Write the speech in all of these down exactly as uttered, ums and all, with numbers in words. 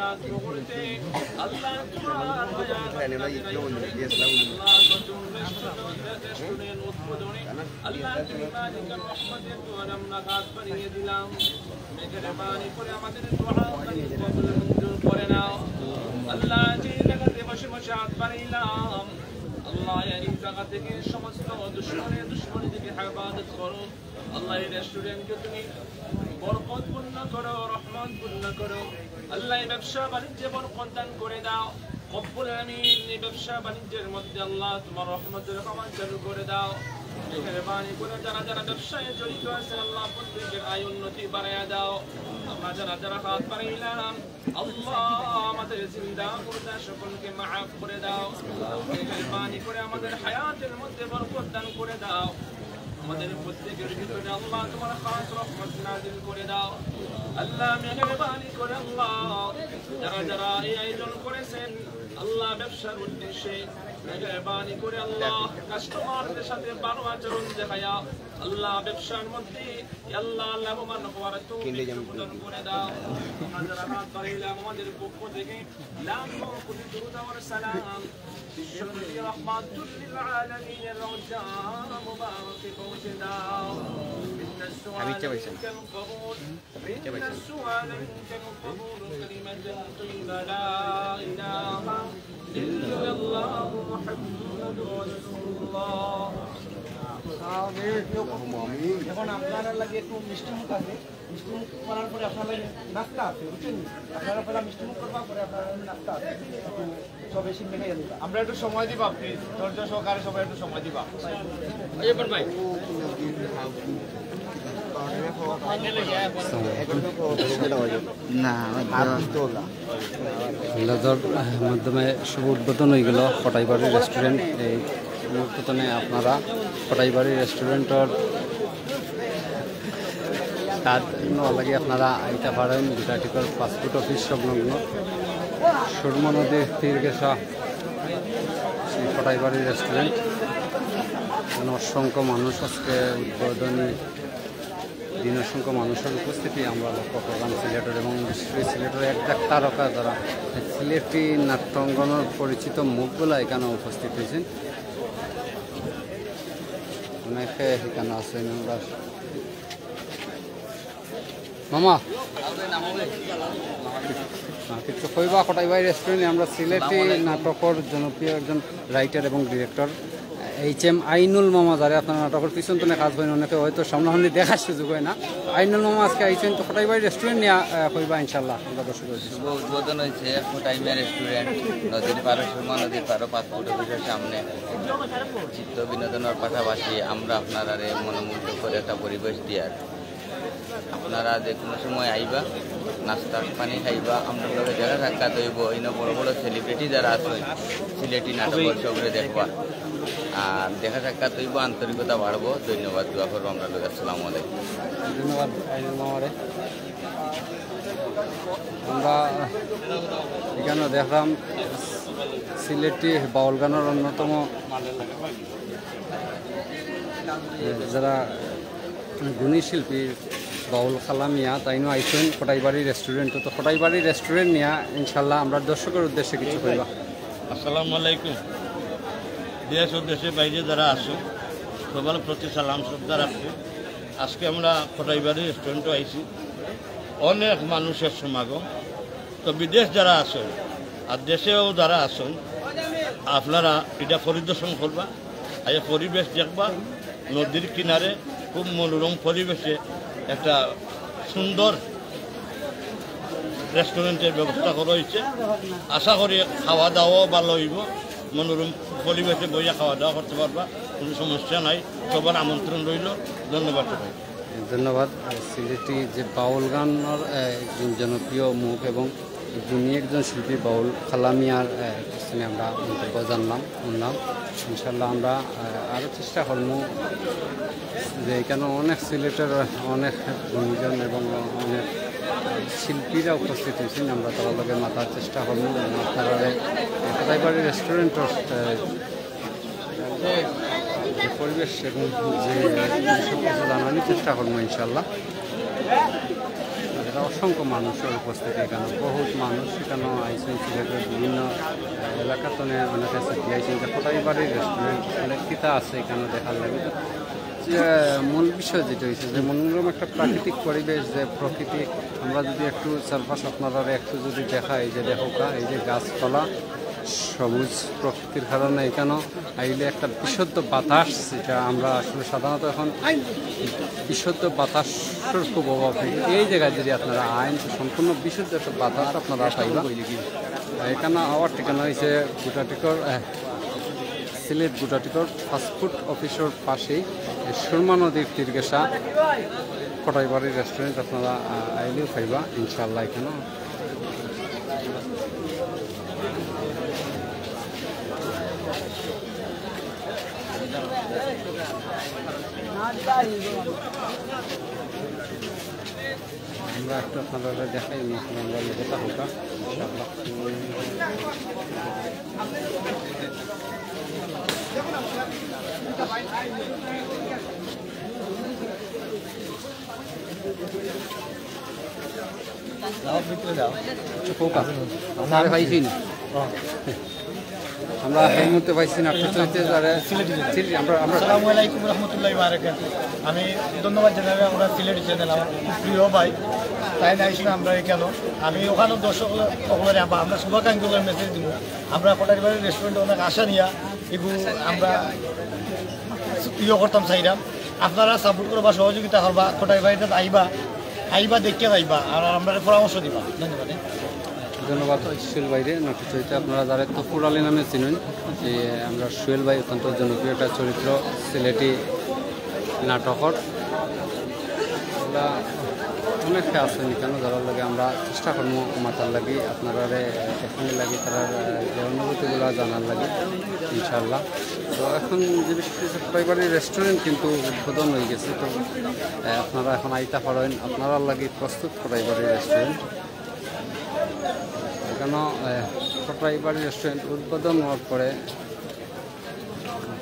রাত মুহূর্তে আল্লাহ তোমার মায়া, আল্লাহ নতুন রেস্টুরেন্ট উদ্বোধনে আল্লাহ তুমি মালিকার রহমতের দুয়ারে আমরা হাত বাড়িয়ে দিলাম। মেহেরবানি করে আমাদের দোয়া কবুল মঞ্জুর করে নাও। আল্লাহ, যে জায়গাতে বসে বসে হাত বাড়াইলাম, আল্লাহ, এই জায়গা থেকে সমস্ত দুশমনে দুশমনি থেকে হেফাজত করো। আল্লাহ, এই রেস্টুরেন্টকে তুমি বরকতপূর্ণ করো, রহমতপূর্ণ করো। আল্লাহ, এই ব্যবসা বাণিজ্যে বরকত দান করে দাও। রব্বুল আলামিন, এই ব্যবসা বাণিজ্যের মধ্যে আল্লাহ তোমার রহমতের খাবার চালু করে দাও। মেহেরবানি করে যারা যারা ব্যবসায় জড়িত আছেন আল্লাহ প্রত্যেকের আয় উন্নতি বাড়াইয়া দাও। আমরা যারা যারা হাত বাড়াইলাম আল্লাহ আমাদের জিন্দা মুর্দা সকলকে মাফ করে দাও। মেহেরবানি করে আমাদের হায়াতের মধ্যে বরকত দান করে দাও। আমাদের প্রত্যেকের ভিতরে আল্লাহ তোমার খাস রহমত নাজিল করে দাও। আল্লাহ মেহেরবানি করে আল্লাহ যারা যারা এই আয়োজন করেছেন আল্লাহ ব্যবসার উদ্দেশ্যে মেহেরবানি করে আল্লাহ কাস্টমারদের সাথে ভালো আচরণ দেখায়া আল্লাহ ব্যবসার মধ্যে আল্লাহ লাভবান হওয়ার তৌফিক প্রদান করে দাও। আমরা যারা হাত বাড়াইলাম আমাদের পক্ষ থেকে লাখো কোটি দুরূদ ও সালাম বিশ্বনবী রহমাতুল লিল আলামিনের রওজা মুবারকে পৌঁছে দাও। ইন্নাস সুআলা মিনকাল কবুল। إن السؤال منك القبول كلمة طيبة لا إله إلا الله محمد رسول الله. এখন আপনারা লাগি একটু মিষ্টি মুখ আছে, মিষ্টি মুখ করার পরে আপনারা লাগি নাস্তা আছে, বুঝছেন? আপনারা পরে মিষ্টি মুখ করবা, পরে আপনারা লাগি নাস্তা আছে। একটু সব বেশি মেনে গেল। আমরা একটু সময় দিবা, প্লিজ, ধৈর্য সহকারে সবাই একটু সময় দিবা। এই ভাই। না, লেজার মাধ্যমে শুভ উদ্বোধন হয়ে গেল কটাইবাড়ি রেস্টুরেন্ট। এই মুহূর্তে তো নেই আপনারা কটাইবাড়ি রেস্টুরেন্টর তার লাগে আপনারা আইতে পারেন বিরাটিকর পাসপোর্ট অফিস সংলগ্ন সুরমা নদীর তীর ঘেঁষা সেই কটাইবাড়ি রেস্টুরেন্ট। এখানে অসংখ্য মানুষ আজকে উদ্বোধনী দিন, অসংখ্য মানুষের উপস্থিতি আমরা লক্ষ্য করলাম। সিলেটের এবং বিশেষ করে সিলেটের এক এক তারকা যারা সিলেটি নাট্যাঙ্গনের পরিচিত মুখগুলা এখানে উপস্থিত হয়েছেন। অনেকে এখানে আছেন। আমরা মামা, কিছু কইবা কটাইবাড়ি রেস্টুরেন্টে? আমরা সিলেটি নাটকর জনপ্রিয় একজন রাইটার এবং ডিরেক্টর এইচ এম আইনুল মামা, যারে আপনারা নাটকর পিছন তনে কাজ করেন, অনেকে হয়তো সামনাসামনি দেখার সুযোগ হয় না। আইনুল মামা আজকে আইছেন, তো কটাইবাড়ি রেস্টুরেন্ট নিয়ে, আহ, কইবা ইনশাল্লাহ আমরা দর্শক। শুভ উদ্বোধন হয়েছে কটাইবাড়ি রেস্টুরেন্ট, নদীর পাড়ো, সুরমা নদীর পাড়ো, পাসপোর্ট অফিসের সামনে। চিত্ত বিনোদনের পাশাপাশি আমরা আপনারারে মনোমুগ্ধকর একটা পরিবেশ দিয়ার। আপনারা যে কোনো সময় আইবা, নাস্তা পানি খাইবা, আমরার লগে দেখা সাক্ষাৎ হইব। ইনো বড় বড় সেলিব্রিটি যারা আছেন, সিলেটি নাটক সবরে দেখবা, আর দেখা সাক্ষাৎ হইব, আন্তরিকতা বাড়বো। ধন্যবাদ, দোয়া করবো আমরার লগে। আসসালামু আলাইকুম। ধন্যবাদ আইনুল মামারে। আমরা এখানে দেখলাম সিলেটি বাউল গানের অন্যতম যারা গুণী শিল্পী বাউল খালা মিয়া, তাইনও আইছেন কটাইবাড়ি রেস্টুরেন্ট। তো কটাইবাড়ি রেস্টুরেন্ট নিয়ে ইনশাল্লাহ আমরা দর্শকের উদ্দেশ্যে কিছু কইবা। আসসালামু আলাইকুম। দেশ ও দেশের বাইরে যারা আছো, সবার প্রতি সালাম শ্রদ্ধা রাখছি। আজকে আমরা কটাইবাড়ি রেস্টুরেন্টে আইছি, অনেক মানুষের সমাগম। তো বিদেশ যারা আছেন আর দেশেও যারা আছেন, আপনারা এটা পরিদর্শন করবা, আর এই পরিবেশ দেখবা। নদীর কিনারে খুব মনোরম পরিবেশে একটা সুন্দর রেস্টুরেন্টের ব্যবস্থা করা হয়েছে। আশা করি খাওয়া দাওয়াও ভালো হইব, মনোরম পরিবেশে বইয়া খাওয়া দাওয়া করতে পারবা, কোনো সমস্যা নাই। সবার আমন্ত্রণ রইল। ধন্যবাদ সবাই। ধন্যবাদ। সিলেটি যে বাউল গানর, আহ, একজন জনপ্রিয় মুখ এবং গুণী একজন শিল্পী বাউল খালা মিয়ার, আহ, পিছনে আমরা মন্তব্য জানলাম, শুনলাম। ইনশাল্লাহ আমরা, আহ, আরও চেষ্টা করবো যে এখানে অনেক সিলেটের অনেক গুণীজন এবং অনেক শিল্পীরা উপস্থিত হয়েছেন, আমরা তারার লগে মাতার চেষ্টা করবো। এবং আপনারা কটাইবাড়ি রেস্টুরেন্টর, আহ, যে পরিবেশ এবং যে সব কিছু জানানোর চেষ্টা করবো ইনশাল্লাহ। যেটা অসংখ্য মানুষের উপস্থিতি এখানে, বহুত মানুষ এখানে আইছেন সিলেটের বিভিন্ন এলাকা তনে অনেকে ছুটি আইছেন যে কটাইবাড়ি রেস্টুরেন্ট মানে কিতা আছে এখানে দেখার লাগি। যে মূল বিষয় যেটা হইছে যে মনোরম একটা প্রাকৃতিক পরিবেশ, যে প্রকৃতি, আমরা যদি একটু চারপাশ আপনারা একটু যদি দেখাই যে দেখো কা, এই যে গাছপালা, সবুজ প্রকৃতির কারণে এখানে আইলে একটা বিশুদ্ধ বাতাস, যেটা আমরা আসলে সাধারণত এখন বিশুদ্ধ বাতাসের খুব অভাব। এই জায়গায় যদি আপনারা আইন তো সম্পূর্ণ বিশুদ্ধ একটা বাতাস আপনারা পাইবা। এখানে আমার ঠিকানা হইছে গুটাটিকর, আহ, সিলেট গুটাটিকর ফাস্টফুড অফিসের পাশেই, এই সুরমা নদীর তীর ঘেঁষা কটাইবাড়ি রেস্টুরেন্ট। আপনারা, আহ, আইলেও পাইবা ইনশাআল্লাহ এখানে। আমরা একটু আপনারা দেখাই, আমরা যেটা হোক, ইনশাআল্লাহ। যাও, ভিতরে যাও। আচ্ছা, কোকা। আপনারা পাইছেন? আমরা এই মুহূর্তে পাইছি নাট্য চরিত্রে যারা সিলেটি চ্যানেল। সিলেটি, আমরা, আমরা আসসালামু আলাইকুম রহমতুল্লাহ বারাকাত। আমি ধন্যবাদ জানাই আমরা সিলেটি চ্যানেল, আমার খুব প্রিয় ভাই। তাই না, এসে আমরা এখানে, আমি ওখানে দর্শক সকলরে আবার আমরা শুভাকাঙ্ক্ষী মেসেজ দিব। আমরা কটারিবাড়ি রেস্টুরেন্টে অনেক আশা নিয়া এগু আমরা ইয়ে করতাম চাইলাম। আপনারা সাপোর্ট করবা, সহযোগিতা করবা, কটারিবাড়িতে আইবা, আইবা দেখিয়া যাইবা, আর আমরা পরামর্শ দিবা। ধন্যবাদ। ধন্যবাদ সুহেল ভাইরে। নাট্য চরিত্রে আপনারা যারা তফুর আলী নামে চিনেন, যে আমরা সুহেল ভাই অত্যন্ত জনপ্রিয় একটা চরিত্র সিলেটি নাটকর। আমরা অনেকে আছেন এখানে, যারার লগে আমরা চেষ্টা করবো মাতার লাগি, আপনারারে এখানে লাগি তারা যে অনুভূতিগুলো জানার লাগি ইনশাআল্লাহ। তো এখন যে বিষয়টি হচ্ছে, কটাইবাড়ি রেস্টুরেন্ট কিন্তু উদ্বোধন হয়ে গেছে, তো আহ, আপনারা এখন আইতা পারেন, আপনারার লাগি প্রস্তুত কটাইবাড়ি রেস্টুরেন্ট। এখানে আহ, কটাইবাড়ি রেস্টুরেন্ট উদ্বোধন হওয়ার পরে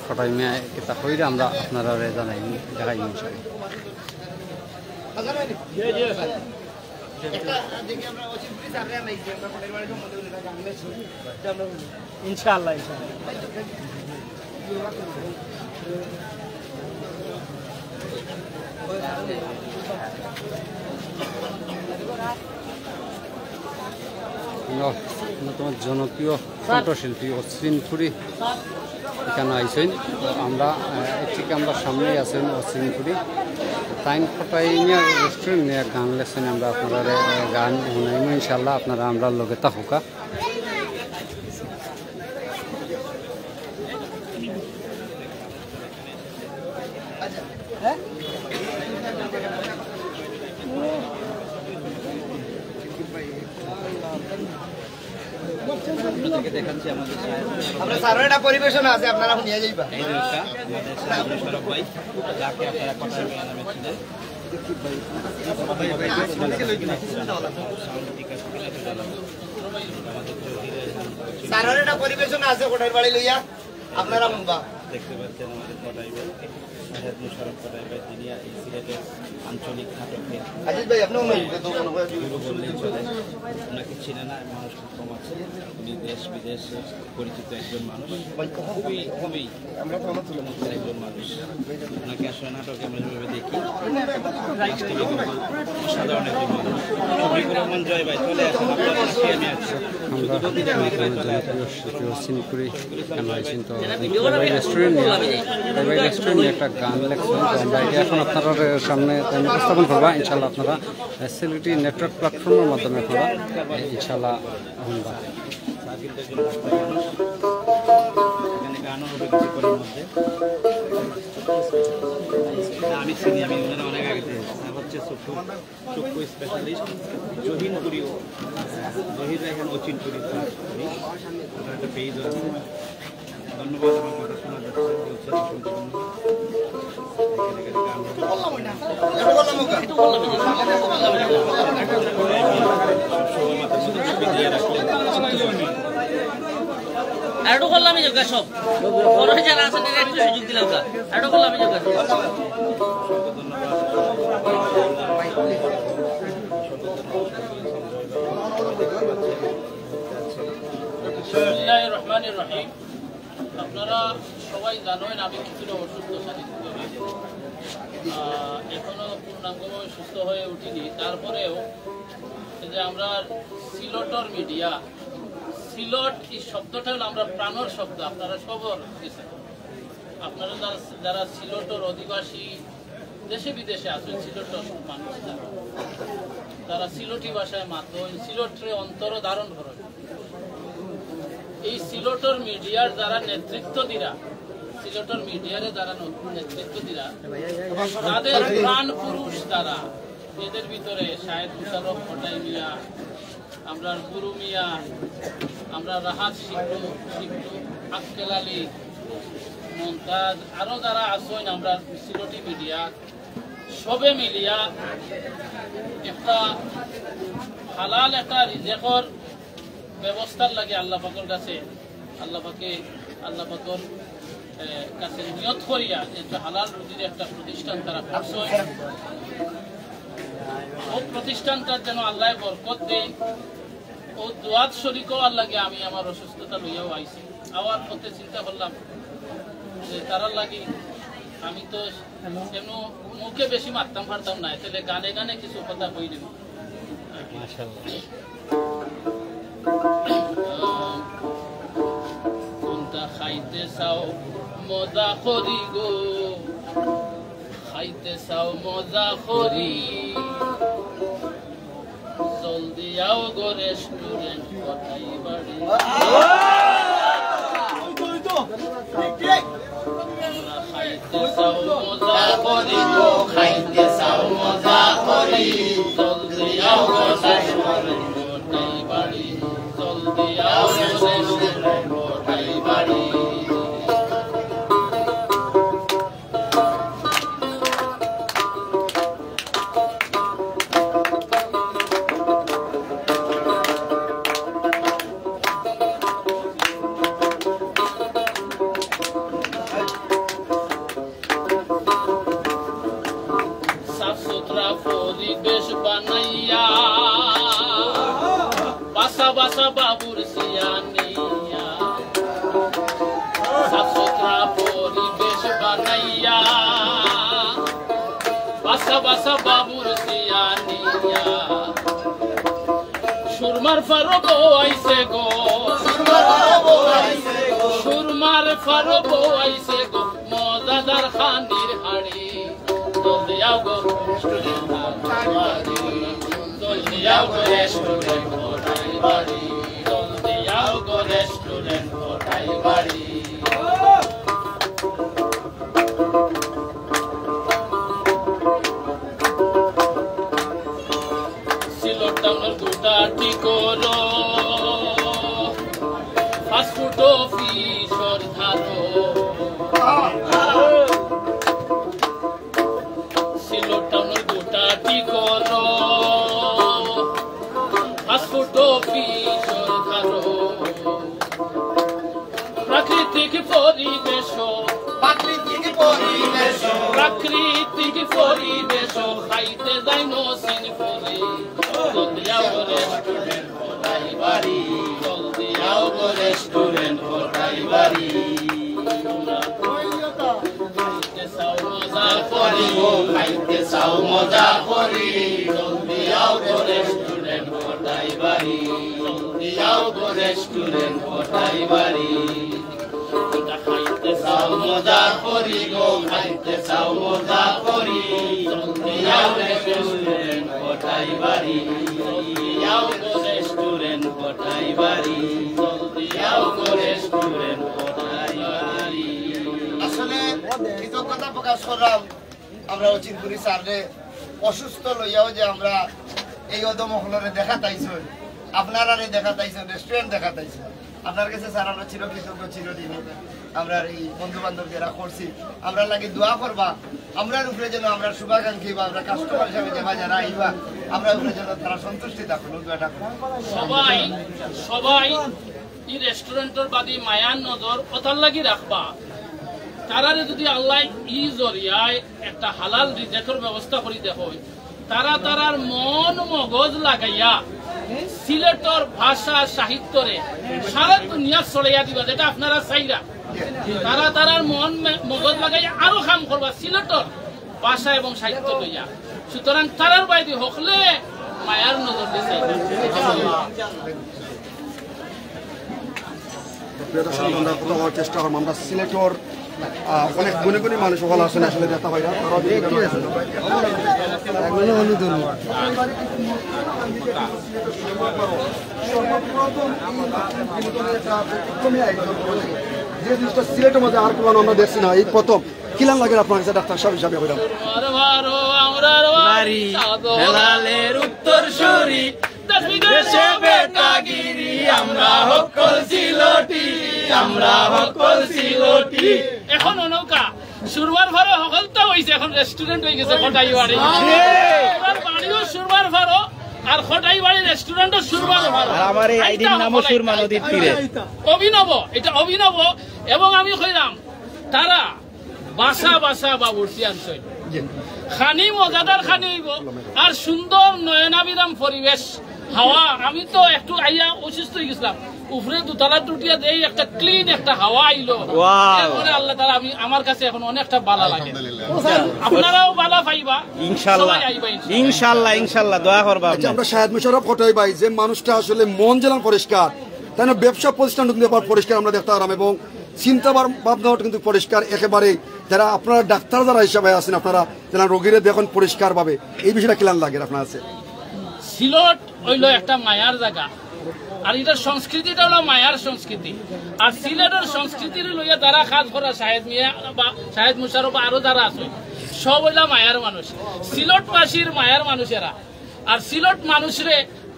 কটাই মিয়া কিতা কইরা আমরা আপনারারে জানাই, দেখাই ইনশাআল্লাহ। ইনশাআল্লাহ, ইনশাআল্লাহ। অন্যতম জনপ্রিয় কণ্ঠশিল্পী অশ্বিন পুরী এখানে আইছেন। তো আমরা, আহ, ঠিক আমরা সামনেই আছেন অশ্বিন পুরী। তাইন কটাই মিয়া রেস্টুরেন্ট নিয়ে গান লেখছেন, আমরা আপনারা, আহ, গান শুনাইমু ইনশাআল্লাহ, আপনারা আমরা লগে থাকুকা। আমরা স্যারের একটা পরিবেশনা আছে, আপনারা শুনিয়া যাইবা। এই যে একটা আমাদের সামনে সরব ভাই, যাকে আপনারা কটাই মিয়া নামে চিনেন। স্যারের একটা পরিবেশনা আছে কটাইবাড়ি লইয়া, আপনারা শুনবা। দেখতে পাচ্ছেন আমাদের কটাই ভাই শাহেদ মুশাররফ কটাই ভাই, যিনি এই সিলেটের আঞ্চলিক নাটকে আজিজ ভাই, আপনি অন্য মুখে তো মনে হয় গুরু বললেই চলে। ওনাকে চিনে না মানুষ খুব কম আছে। উনি দেশ বিদেশে পরিচিত একজন মানুষ, খুবই, খুবই আমরা তো আমার চমৎকার একজন মানুষ। ওনাকে আসলে নাটকে আমরা যেভাবে দেখি, বাস্তবে কিন্তু অসাধারণ একজন মানুষ। শফিকুর রহমান জয় ভাই, চলে আসেন, আপনার পাশে আমি আছি। আমরা জনপ্রিয় শিল্পী অশ্বিন পুরী এখানে আছেন, তো ভাই রেস্টুরেন্ট নিয়ে, ভাই রেস্টুরেন্ট নিয়ে একটা গান লেখছেন, তো আমরা এটা এখন আপনার সামনে আমি উপস্থাপন করবো। ইনশাআল্লাহ আপনারা, আহ, সিলেটি নেটওয়ার্ক প্ল্যাটফর্মের মাধ্যমে আপনারা, আহ, ইনশাআল্লাহ শুনবা। এখানে গানও হবে কিছুক্ষণের মধ্যে। না, আমি চিনি, আমি ওনারা অনেক আগে থেকে। স্যার হচ্ছে চক্ষু, চক্ষু স্পেশালিস্ট, জহিন পুরী ও জহির রায়হান অচিন পুরী স্যার। উনি, ওনার একটা পেজ আছে। ধন্যবাদ, আমার কথা শোনা যাচ্ছে, বলছে অসংখ্য ধন্যবাদ। এখানে গান হবে। আর একটু করলাম এই যোগা সব। বড় হয়ে যারা আছেন, এরা একটু সুযোগ দিলাম না। আর একটু করলাম এই যোগা সব। বিসমিল্লাহির রহমানির রহিম। আপনারা সবাই জানেন আমি কিছুটা অসুস্থ শারীরিকভাবে। আহ, এখনো পূর্ণাঙ্গভাবে সুস্থ হয়ে উঠিনি। তারপরেও এই যে আমরা সিলটর মিডিয়া, সিলট এই শব্দটা হলো আমরা প্রাণর শব্দ, আপনারা সবর গেছেন। আপনারা যারা, যারা সিলটর অধিবাসী, দেশে বিদেশে আছেন সিলটর মানুষ যারা, তারা সিলটি ভাষায় মাতইন, সিলটরে অন্তর ধারণ করেন। এই সিলটর মিডিয়ার যারা নেতৃত্ব দিরা, সিলটর মিডিয়ারে যারা ন-, নেতৃত্ব দিরা, তাদের প্রাণ পুরুষ তারা। এদের ভিতরে শাহেদ মুশাররফ কটাই মিয়া, আমরার গুরু মিয়া, আমরার রাহাত শিট্টু, শিট্টু, আক্কেল আলী, মন্তাজ, আরো যারা আছইন আমরার সিলটি মিডিয়া, সবে মিলিয়া একটা হালাল একটা রিজেকর ব্যবস্থার লাগি আল্লাহ পাকর কাছে, আল্লাহ পাকে, আল্লাহ পাকর, এ, কাছে নিয়ত করিয়া যে একটা হালাল রুজির একটা প্রতিষ্ঠান তারা করছইন। ও প্রতিষ্ঠানটার যেন আল্লাহ বরকত দেয়। ও দোয়াত শরিক হওয়ার লাগি আমি আমার অসুস্থতা লইয়াও আইছি। আওয়ার পথে চিন্তা করলাম যে তারার লাগি আমি তো এমন মুখে বেশি মাততাম পারতাম না, তাহলে গানে গানে কিছু কথা কই দেব। মাশাআল্লাহ। কোনটা খাইতে চাও মজা করি গো, খাইতে চাও মজা করি, জলদি আও গো রেস্টুরেন্ট কটাই বাড়ি। খাইতে চাও মজা করি গো, খাইতে চাও মজা করি, জলদি আও গো রেস্টুরেন্ট কটাই বাড়ি, জলদি আও গো রেস্টুরেন্ট কটাই বাড়ি। সাফ সুতরা পরিবেশ বানাইয়া, বাসা বাসা বাবুর্চি আনিয়া, সাফ সুতরা পরিবেশ বানাইয়া, বাসা বাসা বাবুর্চি আনিয়া, সুরমার ফারো বউ আইছে গো, সুরমার ফারো বউ আইছে গো, মজাদার খানির হাড়ি। জলদি আও গো রেস্টুরেন্ট কটাই বাড়ি, জলদি আও গো রেস্টুরেন্ট কটাই বাড়ি, জলদি আও গো রেস্টুরেন্ট কটাই বাড়ি। সিলট টাউনর দুটা টিকরো, ফাস্টফুড অফিসর ধারো। সিলট টাউনর দুটা টিকরো, ফাস্টফুড অফিসর ধারো। প্রাকৃতিক পরিবেশ, প্রাকৃতিক পরিবেশ, প্রাকৃতিক পরিবেশ, খাইতে যাই নসিন ফুলে। জলদি আও গো রেস্টুরেন্ট কটাই বাড়ি, জলদি আও গো রেস্টুরেন্ট কটাই বাড়ি। খাইতে চাও মজা করি গো, খাইতে চাও মজা করি, জলদি আও গো রেস্টুরেন্ট কটাই বাড়ি, জলদি আও গো রেস্টুরেন্ট কটাই বাড়ি। খাইতে চাও মজা করি গো, খাইতে চাও মজা করি, জলদি আও রেস্টুরেন্ট কটাই বাড়ি, জলদি আও গো রেস্টুরেন্ট কটাই বাড়ি, জলদি আও গো রেস্টুরেন্ট কটাই বাড়ি। আসলে কৃতজ্ঞতা প্রকাশ করলাম আমরা অচিনপুরি স্যাররে অসুস্থ লইয়াও যে আমরা এই অধম অকলরে দেখাত আইছইন, আপনারারে দেখাত আইছইন, রেস্টুরেন্ট দেখাত আইছইন। আপনার কাছে স্যার আমরা চিরকৃতজ্ঞ, চিরঋণী। আমরা এই বন্ধু বান্ধব যারা করছি, আমরার লাগি দোয়া করবা, আমরার উপরে যেন আমরা শুভাকাঙ্ক্ষী বা আমরা কাস্টমার হিসাবে যারা যারা আইবা, আমরার উপরে যেন তারা সন্তুষ্টি থাকুন, দোয়াটা করুন। সবাই, সবাই এই রেস্টুরেন্টর বাদে মায়ার নজর ওতার লাগি রাখবা। তারারে যদি আল্লাহ ই জরিয়ায় একটা হালাল রিজেকর ব্যবস্থা করি দেখইন, তারা তারার মন মগজ লাগাইয়া সিলেটর ভাষা সাহিত্যরে সারা দুনিয়া ছড়াইয়া দিবা, যেটা আপনারা চাইরা। তারা তারার মন মে-, মগজ লাগাই আরো কাম করবা, সিলেটর ভাষা এবং সাহিত্য লইয়া। সুতরাং তারার বাইরে হকলে মায়ার নজর দিয়ে চাইবা। প্রিয় দর্শক, আমরা কথা বলার চেষ্টা করবো। আমরা সিলেটর, আহ, অনেক গুণী গুণী মানুষ ওখানে আছেন, আসলে দেখা পাই না। তারা বিভিন্ন সর্বপ্রথম এই ব্যতিক্রমী আয়োজন করে। যে জিনিসটা সিলেটের মধ্যে আর কোনো আমরা দেখছি না, এই প্রথম। কিলান লাগে আপনার কাছে ডাক্তার সাহেব হিসাবে কইলাম? বাড়ি হেলালের উত্তর সুরি, দেশ বিদেশে বেটাগিরি, আমরা হকল সিলটি, আমরা হকল সিলটি। এখন অনৌকা সুরমার ফারো হকলতা হইছে, এখন রেস্টুরেন্ট হয়ে গেছে কটাই বাড়ি। আমার বাড়িও সুরমার ফারো, আর কটাই বাড়ি রেস্টুরেন্টও সুরমার ফারো। আর আমার এই আইডির নামও সুরমা নদীর তীরে। অভিনব, এটা অভিনব। এবং আমি কইলাম, তারা বাসা বাসা বাবুর্চি আনছইন। খানি মজাদার খানি হইব, আর সুন্দর নয়নাভিরাম পরিবেশ, হাওয়া। আমি তো একটু আইয়া অসুস্থ হয়ে গেছিলাম, উপরে দুতলা টুটিয়া দেই একটা ক্লিন একটা হাওয়া আইলো। ওয়াও। এরপরে আল্লাহ তাআলা আমি, আমার কাছে এখন অনেকটা বালা লাগে। আলহামদুলিল্লাহ। আপনারাও বালা পাইবা, ইনশাআল্লাহ। সবাই আইবা ইনশাআল্লাহ। ইনশাআল্লাহ, ইনশাআল্লাহ, দোয়া করবা আচ্ছা, আপনি। আমরা শাহেদ মুশাররফ কটাই ভাই, যে মানুষটা আসলে মন যেলাম পরিষ্কার, তাই না? ব্যবসা প্রতিষ্ঠান কিন্তু আবার পরিষ্কার আমরা দেখতে পারলাম, এবং চিন্তা ভাব-, ভাবনাও কিন্তু পরিষ্কার একেবারে। যারা আপনারা ডাক্তার যারা হিসাবে আছেন, আপনারা যারা রোগীরে দেখেন পরিষ্কারভাবে, এই বিষয়টা কিলান লাগে আপনার আছে? সিলট হইলো একটা মায়ার জায়গা, আর এটার সংস্কৃতিটা হলো মায়ার সংস্কৃতি। আর সিলেটের সংস্কৃতির লইয়া যারা কাজ করা, শাহেদ মিয়া বা শাহেদ মুশাররফ বা আরো যারা আছে, সব হইলা মায়ার মানুষ। সিলটবাসীর মায়ার মানুষ এরা। আর সিলট মানুষরে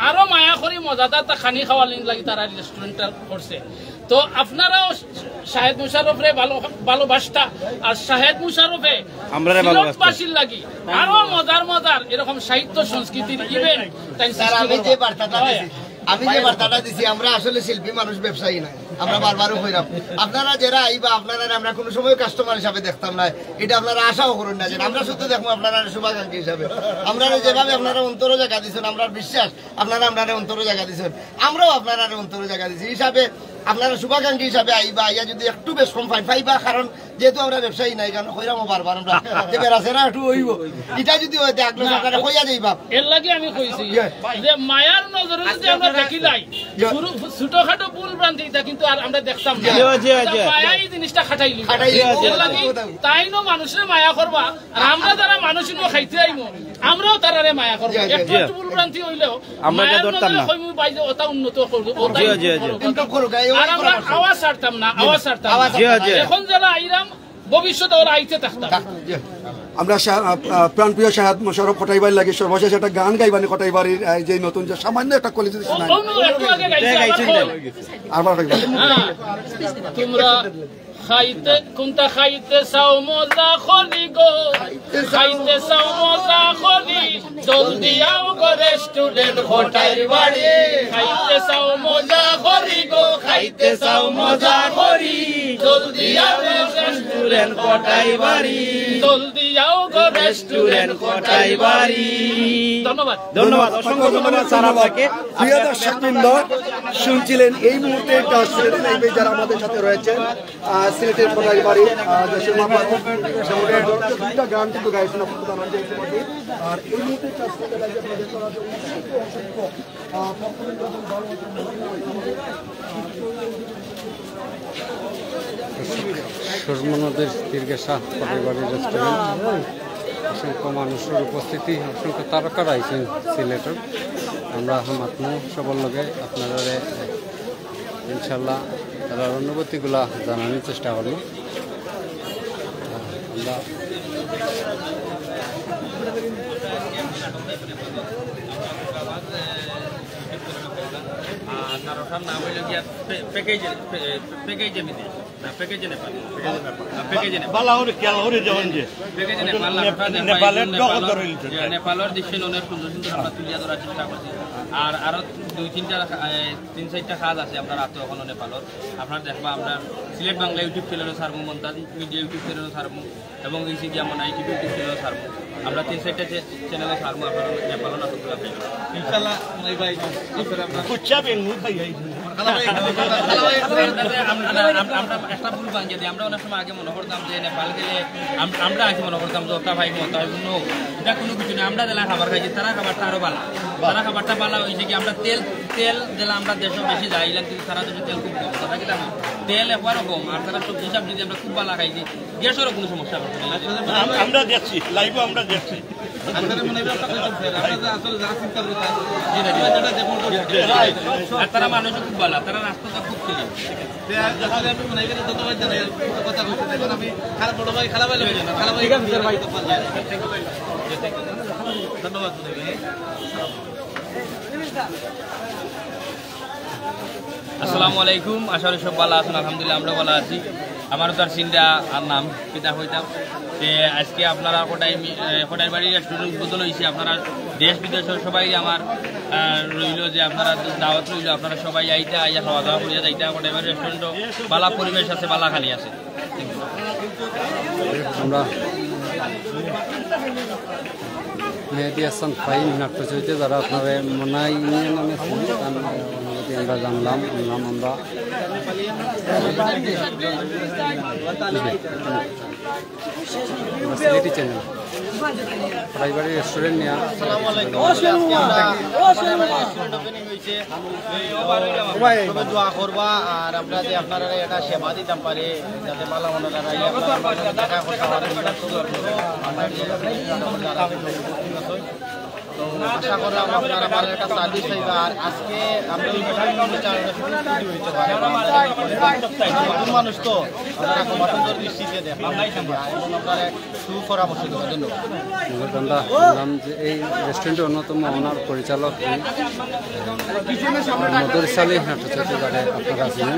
আরো মায়া করি মজাদার তা খানি খাওয়ার লাগি তারা রেস্টুরেন্টটা করছে। তো আপনারাও শাহেদ মুশাররফরে ভালো, ভালোবাসতা, আর শাহেদ মুশাররফে আমরারে ভালোবাসতা। সিলটবাসীর লাগি আরো মজার মজার এরকম সাহিত্য সংস্কৃতির ইভেন্ট তাই স্যার, আমি যে বার্তাটা দিছি, আমি যে বার্তাটা দিছি, আমরা আসলে শিল্পী মানুষ, ব্যবসায়ী না। আমরা বারবারও কইরাম, আপনারা যারা আইবা, আপনারা আমরা কোনো সময় কাস্টমার হিসাবে দেখতাম না, এটা আপনারা আশাও করুন না। যে আমরা শুধু দেখবো আপনারা শুভাকাঙ্ক্ষী হিসাবে। আমরা যেভাবে আপনারা অন্তরও জায়গা দিচ্ছেন, আমরা বিশ্বাস আপনারা আপনারা অন্তরও জায়গা দিচ্ছেন, আমরাও আপনারা অন্তরও জায়গা দিচ্ছি। হিসাবে আপনারা শুভাকাঙ্ক্ষী হিসাবে আইবা, আইয়া যদি একটু বেশ কম পাই, পাইবা, কারণ যেহেতু আমরা ব্যবসায়ী নাই, কারণ কইরামও বারবার আমরা যে বেড়া সেরা একটু হইব, এটা যদি হয়, তে আগলো না, আপনারা কইয়া যাইবা। এর লাগি আমি কইছি ইয়ে। যে মায়ার নজরে যদি আমরা দেখি লাই, ইয়ে। ছোটখাটো ভুল ভ্রান্তি এটা কিন্তু আর আমরা দেখতাম না। জি, জি, জি। মায়া এই জিনিসটা খাটাই লিব। খাটাই লিব। এর লাগি তাইনও মানুষরে মায়া করবা, আর আমরা যারা মানুষ ইনো খাইতে আইমু, আমরাও তারারে মায়া করবো। জি, জি, একটু জি। একটু ভুল ভ্রান্তি হইলেও আমরা এটা মায়ার ধরতাম নজরে না। কইমু, ভাই, যে ওটা উন্নত করবো, ওটাই জি, জি, জি। উন্নত করবো। আর আমরা আওয়াজ ছাড়তাম না, আওয়াজ ছাড়তাম না। জি, জি। এখন যারা আইরাম, ভবিষ্যতে ওরা আইতে থাকতাম। জি। আমরা শা-, আহ, আহ, প্রাণপ্রিয় শাহেদ মোশাররফ কটাইবাড়ির লাগি সর্বশেষ একটা গান গাইবানি কটাইবাড়ির, আহ, যে নতুন যে সামান্য একটা কলি যদি শোনাই। ও, ও, একটু আগে গাইছি, এটা গাইছি, আবার এটা কই? গাইছি। আবার কইবা। হ্যাঁ, তোমরা খাইতে, কোনটা খাইতে চাও মজা করি গো? খাইতে চাও মজা করি, জলদি আও গো রেস্টুরেন্ট কটাই বাড়ি। খাইতে চাও মজা করি গো, খাইতে চাও মজা করি, জলদি আও গো রেস্টুরেন্ট কটাই বাড়ি। জলদি আও গো রেস্টুরেন্ট কটাই বাড়ি। ধন্যবাদ। ধন্যবাদ, অসংখ্য ধন্যবাদ স্যার আপনাকে। প্রিয় দর্শকবৃন্দ, শুনছিলেন এই মুহূর্তে কাজ ছেড়ে দিলেন এই যারা আমাদের সাথে রয়েছেন, আহ, সিলেটের কটাই বাড়ি, আহ, দেশের মা পার্বতী, দুইটা গান কিন্তু গাইছেন আপনারা জানান যে ইতিমধ্যে। আর এই মুহূর্তে কাজ ছেড়ে দিলেন আপনাদের সাথে অসংখ্য, অসংখ্য, আহ, ভক্তবৃন্দ এবং ভালোবাসার মানুষ। সুরমা নদীর তীরগাছা কটাই বাড়ি রেস্টুরেন্ট। অসংখ্য মানুষের উপস্থিতি, অসংখ্য তারকারা আইছেন সিলেটের। আমরা মাতমু সবার লগে, আপনারারে ইনশাল্লাহ তারার অনুভূতিগুলা জানানোর চেষ্টা করবো। আমরা আর নাটকটার নাম হইল গিয়া পে-, প্যাকেজে, পে-, প্যাকেজে বিদেশ। না, প্যাকেজে নেপাল। না, প্যাকেজে নেপাল। বালা হরে, খেয়াল হরে যাওয়ান যে। প্যাকেজে নেপাল, নাটকটা নেপাল, নেপালের নেপালর, জগৎ ধরে নিতে যে চায়। নেপালর দৃশ্য অনেক সুন্দর সুন্দর আমরা তুলিয়া ধরার চেষ্টা করছি। আর আরো দুই তিনটা, এ, তিন চারটা কাজ আছে আমরা রাতে ওখানে নেপালর। আপনারা দেখবা, আমরা সিলেট বাংলা YouTube চ্যানেলও ছাড়বো, মন্তাজ মিডিয়া YouTube চ্যানেলও ছাড়বো এবং এই সিডিয়া মনা YouTube চ্যানেলও ছাড়বো। আমরা তিন চাইরটা চ্যানেলে ছাড়মু, আপনারা নেপালও না করতে পারবেন। ইনশাআল্লাহ, মনে ভাই, আপনারা কুচ্চা বেঙ্গু খাই খাই। খালা ভাই, খালা ভাই, আমরা, আমরা, আমরা, আমরা একটা ভুল ভাঙিয়ে দিই। আমরা অনেক সময় আগে মনে করতাম যে নেপাল গেলে আম- আমরা আগে মনে করতাম যে ওটা ভাই মতো হয়, কোনো এটা কোনো কিছু নেই। আমরা যেলা খাবার খাইছি, তারা খাবারটা আরো ভালা। তারা খাবারটা ভালা হয়েছে কি, আমরা তেল তেল দিলে আমরা দেশে বেশি যাই, কিন্তু তারা দেশে তেল খুব কম। তারা কি জানো? তেল একবারও কম, আর তারা সবজি সবজি আমরা খুব ভালা খাইছি, গ্যাসেরও কোনো সমস্যা হবে না। আম- আমরা দেখছি, লাইভও আমরা দেখছি। আসলে মনে হয় একটা কথা বলতে, আমরা যে আসলে যারা চিন্তা করি, জি না, জি না। যেটা যে কোনো আর তারা মানুষও খুব ভালা, তারা রাস্তাটা খুব ক্লিন। আসলে আমি মনে হয় ধন্যবাদ জানাই, কথা বলতে এখন আমি খালা বড় ভাই, খালা ভাই, খালা ভাই, ঠিক আছে স্যার ভাই। ধন্যবাদ মনে হয়। আসসালামু আলাইকুম, আশা করি সব ভালা আছেন। আলহামদুলিল্লাহ, আমরা ভালা আছি। আমার তার চিন্তা আর নাম কিতা হইতাম যে আজকে আপনারা কটাই মি- এ, কটাই বাড়ি রেস্টুরেন্ট উদ্বোধন হয়েছে। আপনারা দেশ বিদেশের সবাই আমার আহ, রইল যে আপনারা দাওয়াত রইল, আপনারা সবাই আইতা, আইয়া খাওয়া দাওয়া করিয়া যাইতা। কটাই বাড়ি রেস্টুরেন্টও ভালা পরিবেশ আছে, ভালা খানি আছে। আমরা মেহেদি হাসান ফাহিম নাট্য চরিত্রে যারা আপনারা মনাই ইউনিয়ন নামে চিনি, তার অনুভূতি আমরা জানলাম, শুনলাম আমরা। সিলেটি চ্যানেল রাজবাড়ি রেস্টুরেন্ট নিয়ে সবে দোয়া করবা আর আমরা যে আপনারা একটা সেবা দিতাম পারি, যাতে ভালো মনে তারা এই আপনারা দেখা করতে পারেন। আমরা যে যারা উপস্থিত আছেন, তো আশা করলাম আপনারা ভালো একটা সার্ভিস পাইবা। আর আজকে আমরা এই চ্যানেলটা শুধু ত্রুটি হইতে পারে, নতুন মানুষ তো আপনারা ক্ষমা সুন্দর দৃষ্টিতে দেখবেন। আর এখন আপনারা সুপরামর্শ দেওয়ার জন্য। আমরা জানলাম যে এই রেস্টুরেন্টের অন্যতম ওনার পরিচালক এই মদরিস আলী নাট্য চরিত্রে যারা আপনারা আছেন,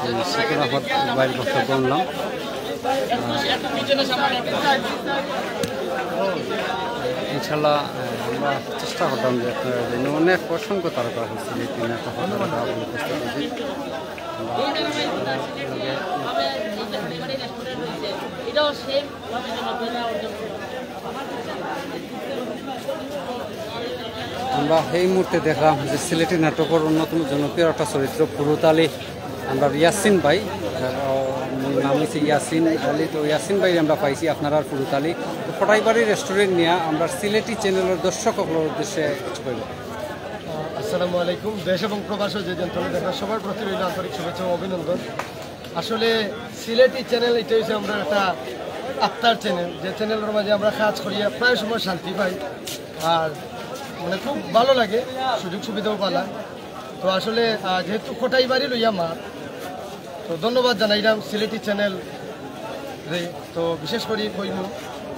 এই শিক্ষারাফত ভাইর বক্তব্য শুনলাম। আহ, ইনশাল্লাহ, আহ, আমরা চেষ্টা করতাম যে আপনারা যেন অনেক অসংখ্য তারকা হচ্ছে যে তিনি একটা কথা বলে বুঝতে পারছি। এটাও সেম। আমরা এই মুহূর্তে দেখলাম যে সিলেটি নাটকের অন্যতম জনপ্রিয় একটা চরিত্র ফুরুত আলী, আমরা ইয়াসিন ভাই, আহ, মূল নাম হচ্ছে ইয়াসিন আলী। তো ইয়াসিন ভাই আমরা পাইছি আপনারার ফুরুত আলী। তো কটাইবাড়ি রেস্টুরেন্ট নিয়ে আমরা সিলেটি চ্যানেলের দর্শক সকলের উদ্দেশ্যে কিছু কইব। আসসালামু আলাইকুম। দেশ এবং প্রবাসে যে যেন দেখেন সবার প্রতি রইল আন্তরিক শুভেচ্ছা ও অভিনন্দন। আসলে সিলেটি চ্যানেল এটা হচ্ছে আমরা একটা আত্মার চ্যানেল, যে চ্যানেলের মাঝে আমরা কাজ করি, প্রায় সময় শান্তি পাই, আর মানে খুব ভালো লাগে, সুযোগ সুবিধাও পালা। তো আসলে আহ, যেহেতু কটাইবাড়ি লইয়া মাত, তো ধন্যবাদ জানাইলাম সিলেটি চ্যানেল রে। তো বিশেষ করে কইমু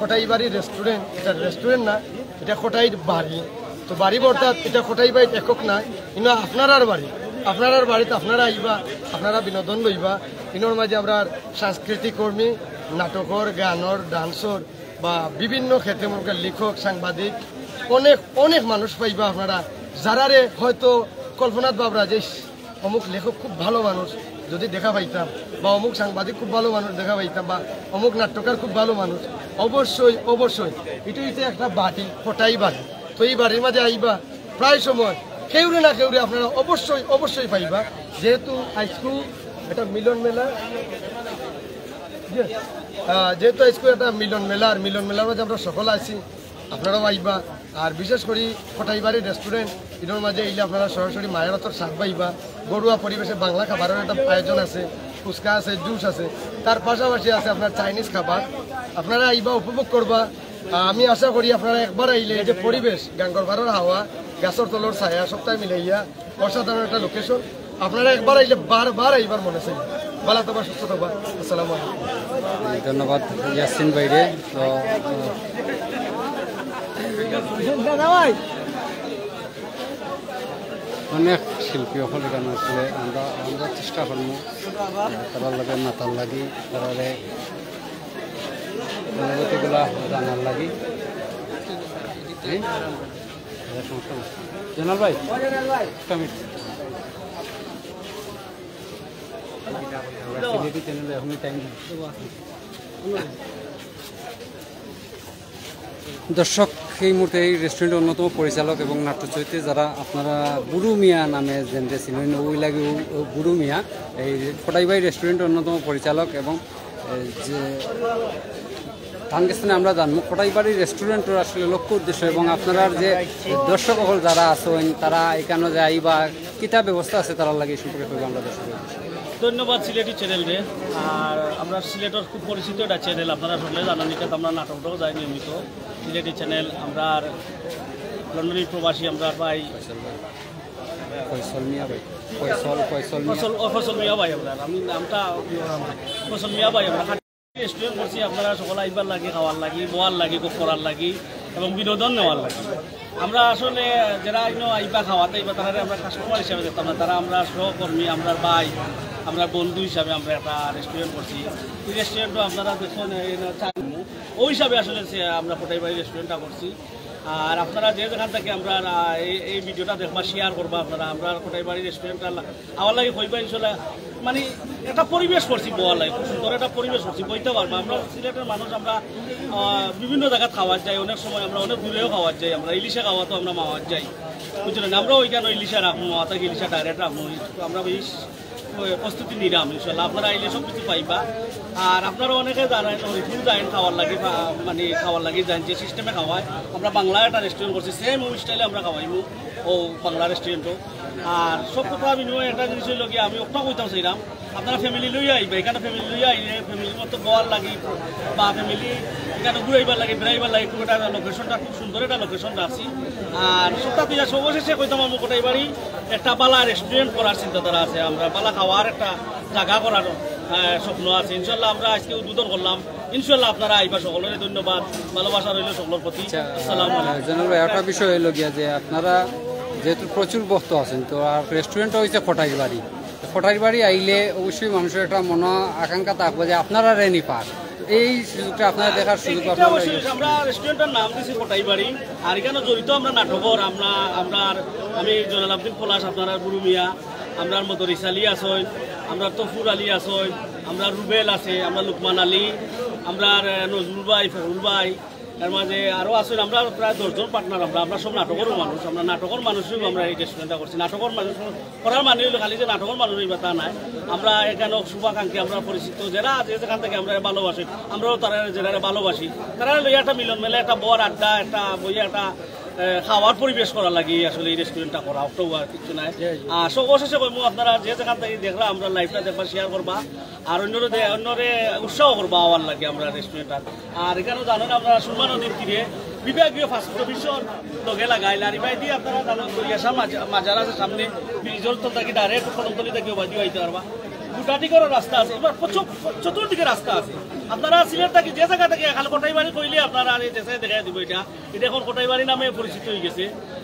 কটাইবাড়ি রেস্টুরেন্ট, এটা রেস্টুরেন্ট না, এটা কটাইর বাড়ি। তো বাড়ি অর্থাৎ এটা কটাইবাড়ির একক না, ইনো আপনারার বাড়ি। আপনারার বাড়িত আপনারা আইবা, আপনারা বিনোদন লইবা। ইনোর মাঝে আমরা সাংস্কৃতিক কর্মী, নাটকর, গানর, ডান্সর বা বিভিন্ন ক্ষেত্রে মনে করেন লেখক, সাংবাদিক, অনেক অনেক মানুষ পাইবা আপনারা, যারারে হয়তো কল্পনাত ভাবরা যে অমুক লেখক খুব ভালো মানুষ, যদি দেখা পাইতাম, বা অমুক সাংবাদিক খুব ভালো মানুষ দেখা পাইতাম, বা অমুক নাট্যকার খুব ভালো মানুষ, অবশ্যই অবশ্যই এটা হইতে একটা বাড়ি, কটাই বাড়ি। তো এই বাড়ির মাঝে আইবা প্রায় সময়, কেউরে না কেউরে আপনারা অবশ্যই অবশ্যই পাইবা। যেহেতু আইজকু এটা মিলন মেলা, জি, আহ, যেহেতু আইজকু একটা মিলন মেলা, আর মিলন মেলার মাঝে আমরা সকল আছি, আপনারাও আইবা। আর বিশেষ করে কটাইবাড়ি রেস্টুরেন্ট, ইনোর মাঝে আইলে আপনারা সরাসরি মায়ের হাতর স্বাদ পাইবা। ঘরোয়া পরিবেশে বাংলা খাবারের একটা আয়োজন আছে, ফুচকা আছে, জুস আছে, তার পাশাপাশি আছে আপনার চাইনিজ খাবার। আপনারা আইবা, উপভোগ করবা। আহ, আমি আশা করি আপনারা একবার আইলে এই যে পরিবেশ, গাঙ্গর পাড়র হাওয়া, গাছর তলর ছায়া, সবটাই মিলাইয়া অসাধারণ একটা লোকেশন। আপনারা একবার আইলে বারবার আইবার মনে চাই। ভালো থাকবা, সুস্থ থাকবা। আসসালামু আলাইকুম। ধন্যবাদ ইয়াসিন ভাইরে। তো অনেক শিল্পী হকল এখানে আসলে আমরা আমরা চেষ্টা করবো তারার লগে মাতার লাগি, তারারে অনুভূতিগুলা জানার লাগি। হুম? জনাল ভাই, একটা মিনিট। সিলেটি চ্যানেলে এখনই টাইম দিন। দর্শক, এই মুহূর্তে এই রেস্টুরেন্টের অন্যতম পরিচালক এবং নাট্য চরিত্রে যারা আপনারা বুরু মিয়া নামে যেনরে চিনইন, ওই লাগে ও, ও বুরু মিয়া, এই কটাইবাড়ি রেস্টুরেন্টের অন্যতম পরিচালক এবং, এ, যে তান গেছ থনে আমরা জানমু কটাইবাড়ি রেস্টুরেন্টের আসলে লক্ষ্য উদ্দেশ্য এবং আপনারার যে দর্শক অকল যারা আছইন, তারা এখানো যে আইবা, কিতা ব্যবস্থা আছে তারার লাগি, এই সম্পর্কে কইবা আমরা দর্শক। ধন্যবাদ সিলেটি চ্যানেলরে। আর আমরা সিলেটর খুব পরিচিত একটা চ্যানেল, আপনারা সকলে জানইন, ইখানো আমরা নাটকটাও যাই নিয়মিত। সিলেটি চ্যানেল, আমরার লন্ডনী প্রবাসী আমরার ভাই ফয়সল মিয়া ভাই, ফয়সল, ফয়সল মিয়া। ফয়সল, ও ফয়সল মিয়া ভাই আমরার, আমি নামটা ফয়সল মিয়া ভাই আমরার। রেস্টুরেন্ট করছি আপনারা সকলে আইবার লাগি, খাওয়ার লাগি, বওয়ার লাগি, গপ করার লাগি এবং বিনোদন নেওয়ার লাগি। আমরা আসলে যারা ইনো আইবা খাওয়াত আইবা, তারারে আমরা কাস্টমার হিসাবে দেখতাম না, তারা আমরার সহকর্মী, আমরার ভাই, আমরার বন্ধু হিসাবে আমরা একটা রেস্টুরেন্ট করছি। এই রেস্টুরেন্টও আপনারা দেখইন, এই না, চা-, ওই হিসাবে আসলে সে আমরা কটাইবাড়ি রেস্টুরেন্টটা করছি। আর আপনারা যে যেখান থাকি আমরার, আহ, এই, এই ভিডিওটা দেখবা, শেয়ার করবা আপনারা, আমরার কটাইবাড়ি রেস্টুরেন্টটা লা-, আওয়ার লাগি কইবা ইনশাল্লাহ। মানে একটা পরিবেশ করছি বওয়ার লাগি, খুব সুন্দর একটা পরিবেশ করছি, বইতা পারবা। আমরা সিলেটের মানুষ, আমরা, আহ, বিভিন্ন জাগাত খাওয়াত যাই, অনেক সময় আমরা অনেক দূরেও খাওয়াত যাই, আমরা ইলিশে খাওয়াত আমরা মাওয়াত যাই, বুঝছইন নি? আমরাও ইখানো ইলিশে রাখমু, মাওয়াত থাকি ইলিশে ডাইরেক্ট রাখমু, আমরা বেশ প্রস্তুতি নিরাম ইনশাল্লাহ। আপনারা আইলে সব কিছু পাইবা। আর আপনারা অনেকে জানইন, হরিপুর যাইন খাওয়ার লাগি, বা মানে খাওয়ার লাগি যাইন, যে সিস্টেমে খাওয়ায়। আমরা বাংলা একটা রেস্টুরেন্ট করছি, সেম ওই স্টাইলে আমরা খাওয়াইমু, ও বাংলা রেস্টুরেন্টও। আর সব কথা বিনিময়ে একটা জিনিস অইলো কি, আমি একটা কইতাম চাইরাম, আপনারা ফ্যামিলি লইয়া আইবা, ইখানো ফ্যামিলি লইয়া আইলে ফ্যামিলির মতো বওয়ার লাগি বা ফ্যামিলি ইখানো ঘুরাইবার লাগি, বেড়াইবার লাগি খুব একটা লোকেশনটা খুব সুন্দর একটা লোকেশন রাখছি। আর সবটা দিয়া সর্বশেষে কইতাম আমি কটাইবাড়ি একটা বালা রেস্টুরেন্ট করার চিন্তাধারা আছে, আমরা বালা খাওয়ার একটা জাগা করার, আহ, স্বপ্ন আছে। ইনশাল্লাহ আমরা আজকে উদ্বোধন করলাম, ইনশাল্লাহ আপনারা আইবা। সকলরে ধন্যবাদ, ভালোবাসা রইল সকলর প্রতি। আচ্ছা, আসসালামু আলাইকুম। আহ, জয়নুল ভাই, একটা বিষয় অইলো গিয়া যে আপনারা যেহেতু প্রচুর ভক্ত আছইন, তো আর রেস্টুরেন্টটা অইছে কটাইবাড়ি, তো কটাইবাড়ি আইলে অবশ্যই মানুষর একটা মনো আকাঙ্ক্ষা থাকবো যে আপনারারে নি পাক, এই সুযোগটা আপনারা দেখার সুযোগ এ-, এটা আপনারা অবশ্যই। আমরা রেস্টুরেন্টটার নাম দিছি কটাইবাড়ি, আর ইখানো জড়িত আমরা নাটকর, আমরা, আমরা, আমি জয়নাল আবদিন পলাশ, আপনারার বুরু মিয়া, আমরার মদরিছ আলী আছইন, আমরার তফুর আলী আছইন, আমরার রুবেল আছে, আমরার লুকমান আলী, আমরার, আহ, নজরুল ভাই, ফখরুল ভাই, এর মাঝে আরো আছইন, আমরা প্রায় দশ জন পার্টনার, আমরা, আমরা সব নাটকর মানুষ, আমরা নাটকর মানুষই আমরা এই রেস্টুরেন্টটা করছি। নাটকর মানুষ করার মানে অইলো খালি যে নাটকর মানুষ অইবা তা নায়, আমরা ইখানো শুভাকাঙ্ক্ষী, আমরা পরিচিত, যারা আছে যেখান থাকি আমরারে ভালোবাসে, আমরাও তারারে যেরারে ভালোবাসি, তারারে লইয়া একটা মিলন মেলা, একটা বওয়ার আড্ডা, একটা বইয়া একটা, আহ, খাওয়ার পরিবেশ করার লাগি আসলে এই রেস্টুরেন্টটা করা, অতও আর কিচ্ছু নাই। আর সব অবশেষে কইমু, আপনারা যে যেখান থাকি দেখরা, আমরার লাইভটা দেখবা, শেয়ার করবা, আর অন্যরে দে-, অন্যরে উৎসাহ করবা আওয়ার লাগি আমরার রেস্টুরেন্টটা। আর ইখানো জানইন আপনারা সুরমা নদীর তীরে বিভাগীয় ফাস্ট ফুড অফিসর লগে লাগাইল, আর ইবায়দি আপনারা জানইন দরিয়াশাহ মাজা-, মাজার আছে সামনে, ব্রিজর তল থাকি ডাইরেক্ট কদমতলি থাকি ওবায়দি আইতা পারবা। গুটাটি করার রাস্তা আছে, এবার প্রচুর, চতুর্দিকে রাস্তা আছে। আপনারা সিলেট থাকি যে জাগা থাকি খালি কটাইবাড়ি কইলে আপনারা আর এই দেশে দেখা দিব ইটা। ইটা এখন কটাইবাড়ি নামে পরিচিত অই গেছে।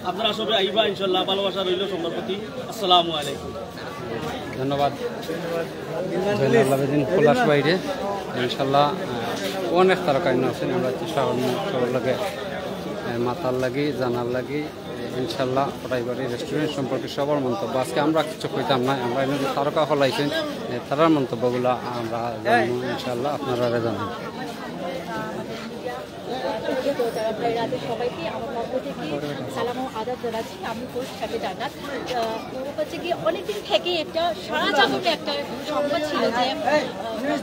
আপনারা সবে আইবা ইনশাল্লাহ, ভালোবাসা রইল সকলর প্রতি। আসসালামু আলাইকুম। ধন্যবাদ। জয়নাল আবেদিন পলাশ ভাইরে। ইনশাল্লাহ, আহ, অনেক তারকা ইনো আছইন, আমরা চেষ্টা করমু সবার লগে, আহ, মাতার লাগি, জানার লাগি। ইনশাল্লাহ, কটাইবাড়ি রেস্টুরেন্ট সম্পর্কে সবার মন্তব্য। আজকে আমরা কিছু কইতাম না, আমরা ইনো যে তারকা অকল আইছইন, আহ, তারার মন্তব্যগুলা আমরা জানমু ইনশাল্লাহ, আপনারারে জানামু। আপনারা রাতে সবাইকে আমার পক্ষ থেকে সালাম ও আদাব জানাচ্ছি। আমি কোচ সাথে জান্নাত। আহ, হচ্ছে কি, অনেকদিন থেকে একটা সারা জাগরণে একটা সংবাদ ছিল যে, আহ,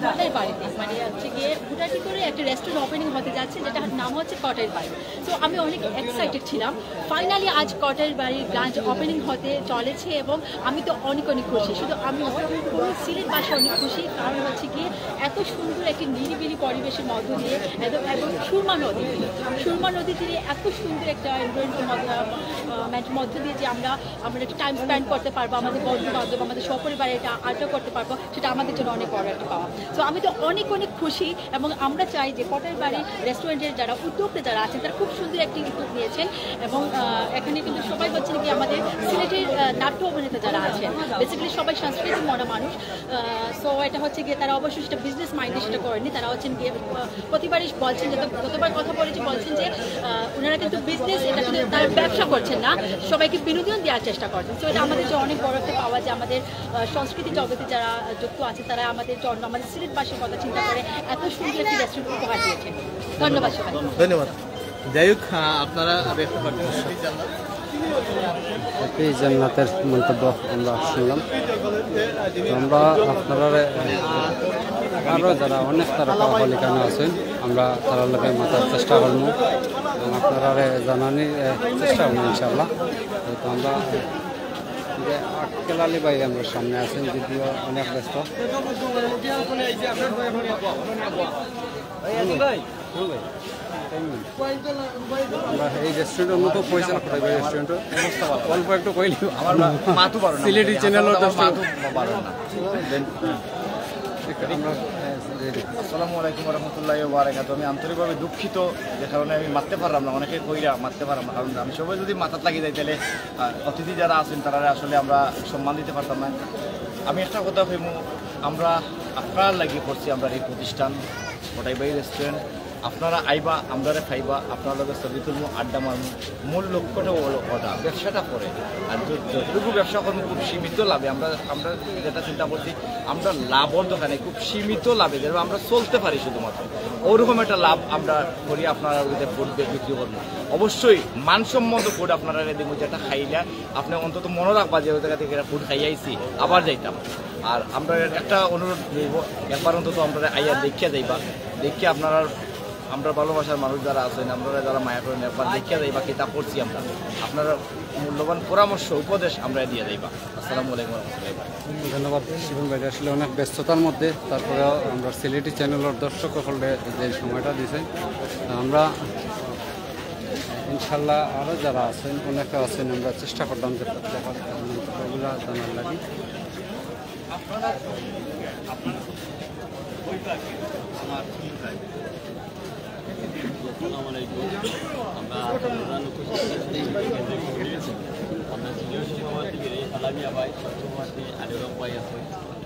কটাইবাড়িতে, মানে হচ্ছে গিয়ে গুটাটি করে একটা রেস্টুরেন্ট ওপেনিং হতে যাচ্ছে, যেটা নাম হচ্ছে কটাইবাড়ি। তো আমি অনেক এক্সাইটেড ছিলাম। ফাইনালি আজ কটাইবাড়ির গ্র্যান্ড ওপেনিং হতে চলেছে এবং আমি তো অনেক অনেক খুশি। শুধু আমি নয়, পুরো সিলেটবাসী অনেক খুশি, কারণ হচ্ছে গিয়ে এত সুন্দর একটি নিরিবিলি পরিবেশের মধ্য দিয়ে, এত, এবং সুরমা নদী, সুরমা নদী তীরে এত সুন্দর একটা এনভায়রনমেন্টের মধ্য, আহ, মধ্য দিয়ে যে আমরা, আমরা একটা টাইম স্পেন্ড করতে পারবো, আমাদের বন্ধু বান্ধব, আমাদের সপরিবারে এটা আড্ডা করতে পারবো, সেটা আমাদের জন্য অনেক বড় একটা পাওয়া। তো আমি তো অনেক অনেক খুশি এবং আমরা চাই যে কটাইবাড়ি রেস্টুরেন্টের যারা উদ্যোক্তা যারা আছেন, তারা খুব সুন্দর একটি উদ্যোগ নিয়েছেন এবং, আহ, এখানে কিন্তু সবাই হচ্ছেন কি আমাদের সিলেটের, আহ, নাট্য অভিনেতা যারা আছেন, বেসিক্যালি সবাই সংস্কৃতি মনা মানুষ। সো এটা হচ্ছে গিয়ে তারা অবশ্যই সেটা বিজনেস মাইন্ডে সেটা করেনি, তারা হচ্ছেন গিয়ে, আহ, প্রতিবারই বলছেন, যত, যতবার কথা বলেছি বলছেন যে, আহ, ওনারা কিন্তু বিজনেস, এটা কিন্তু তারা ব্যবসা করছেন না, সবাইকে বিনোদন দেওয়ার চেষ্টা করছেন। তো এটা আমাদের জন্য অনেক বড় একটা পাওয়া যে আমাদের, আহ, সংস্কৃতি জগতে যারা যুক্ত আছে তারা আমাদের জন্য, আমাদের সিলেটবাসীর কথা চিন্তা করে এত সুন্দর একটি রেস্টুরেন্ট উপহার দিয়েছেন। ধন্যবাদ সবাই। ধন্যবাদ। যাই হোক, আহ, আপনারা দেখতে পাচ্ছেন, এটাই জান্নাত। এটাই জান্নাতের মন্তব্য আমরা শুনলাম। তো আমরা আপনারারে, আহ, আরো যারা অনেক তারকা হল এখানো আছেন, আমরা তারার লগে মাতার চেষ্টা করমু এবং আপনারারে জানানির, আহ, চেষ্টা করমু ইনশাআল্লাহ। তো আমরা, আহ, যে আক্কেল আলী ভাই আমরা সামনে আছেন, যদিও অনেক ব্যস্ত। আমরা এই রেস্টুরেন্টর মতো পয়সা খরচ করে রেস্টুরেন্টর অবস্থা ভালো। অল্প একটু কইলি। আমার মা তো পারো না। সিলেটি চ্যানেলর দর্শক। মা তো পারো না। আমরা, হ্যাঁ, রেডি। আসসালামু আলাইকুম ওয়া রাহমাতুল্লাহি ওয়া বারাকাতুহু। আমি আন্তরিকভাবে দুঃখিত, যে কারণে আমি মাততে পারলাম না। অনেকে কইরা মাততে পারলাম না, কারণ আমি সবাই যদি মাতাত লাগি যাই, তাহলে, আহ, অতিথি যারা আছেন, তারা আসলে আমরা সম্মান দিতে পারতাম না। আমি একটা কথা কইমু, আমরা আপনার লাগি করছি, আমরা এই প্রতিষ্ঠান কটাই ভাই রেস্টুরেন্ট। আপনারা আইবা, আমরারে পাইবা, আপনার লগে ছবি তুলমু, আড্ডা মারমু। মূল লক্ষ্যটা হলো ওটা, ব্যবসাটা করে। আর য-, যতটুকু ব্যবসা করমু খুব সীমিত লাভে, আমরা, আমরা যেটা চিন্তা করছি, আমরা লাভর দোকানে খুব সীমিত লাভে যেন আমরা চলতে পারি শুধুমাত্র, ওরকম একটা লাভ আমরা করি। আপনারা ওই যে ফুড বিক্রি করবো, অবশ্যই মানসম্মত ফুড আপনারা দিব, যেটা খাইলে আপনি অন্তত মনে রাখবা যে ওই জায়গা থেকে ফুড খাই আইছি, আবার যাইতাম। আর আমরা একটা অনুরোধ নিব, একবার অন্তত আমরা আইয়া দেখিয়া যাইবা, দেখিয়া আপনারা, আমরা ভালোবাসার মানুষ যারা আছেন, আপনারা যারা মায়া করেন, একবার দেখিয়া যাইবা কিতা করছি আমরা। আপনারা মূল্যবান পরামর্শ, উপদেশ আমরা দিয়ে যাইবা। আসসালামু আলাইকুম ওয়া রাহমাতুল্লাহি ওয়া বারাকাতুহু। ধন্যবাদ শিবন ভাই, আসলে অনেক ব্যস্ততার মধ্যে, তারপরেও আমরা সিলেটি চ্যানেলর দর্শক সকলকে যে সময়টা দিয়েছেন, আমরা ইনশাল্লাহ আরও যারা আছেন, অনেকে আছেন, আমরা চেষ্টা করতাম যে দেখার, ওগুলা জানার লাগি। আসসালামু আলাইকুম। আমরা প্রধান উপস্থিত আছি, আমরা সিনিয়র সভাপতি গিরি সালামিয়া ভাই, সহসভাপতি আলী হক ভাই আছে,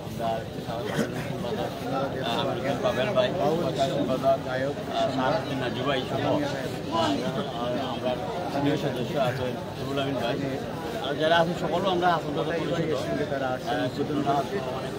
আমরা সাধারণ সম্পাদক, আহ, আমির হোসেন পাভেল ভাই, প্রচার সম্পাদক, আহ, শাহাবুদ্দিন নাজু ভাই সহ, আহ, আমরা সিনিয়র সদস্য আছেন নুরুল আমিন ভাই। আর যারা আছেন সকলও আমরা হাসপাতাল পরিষদ, আহ, অনেক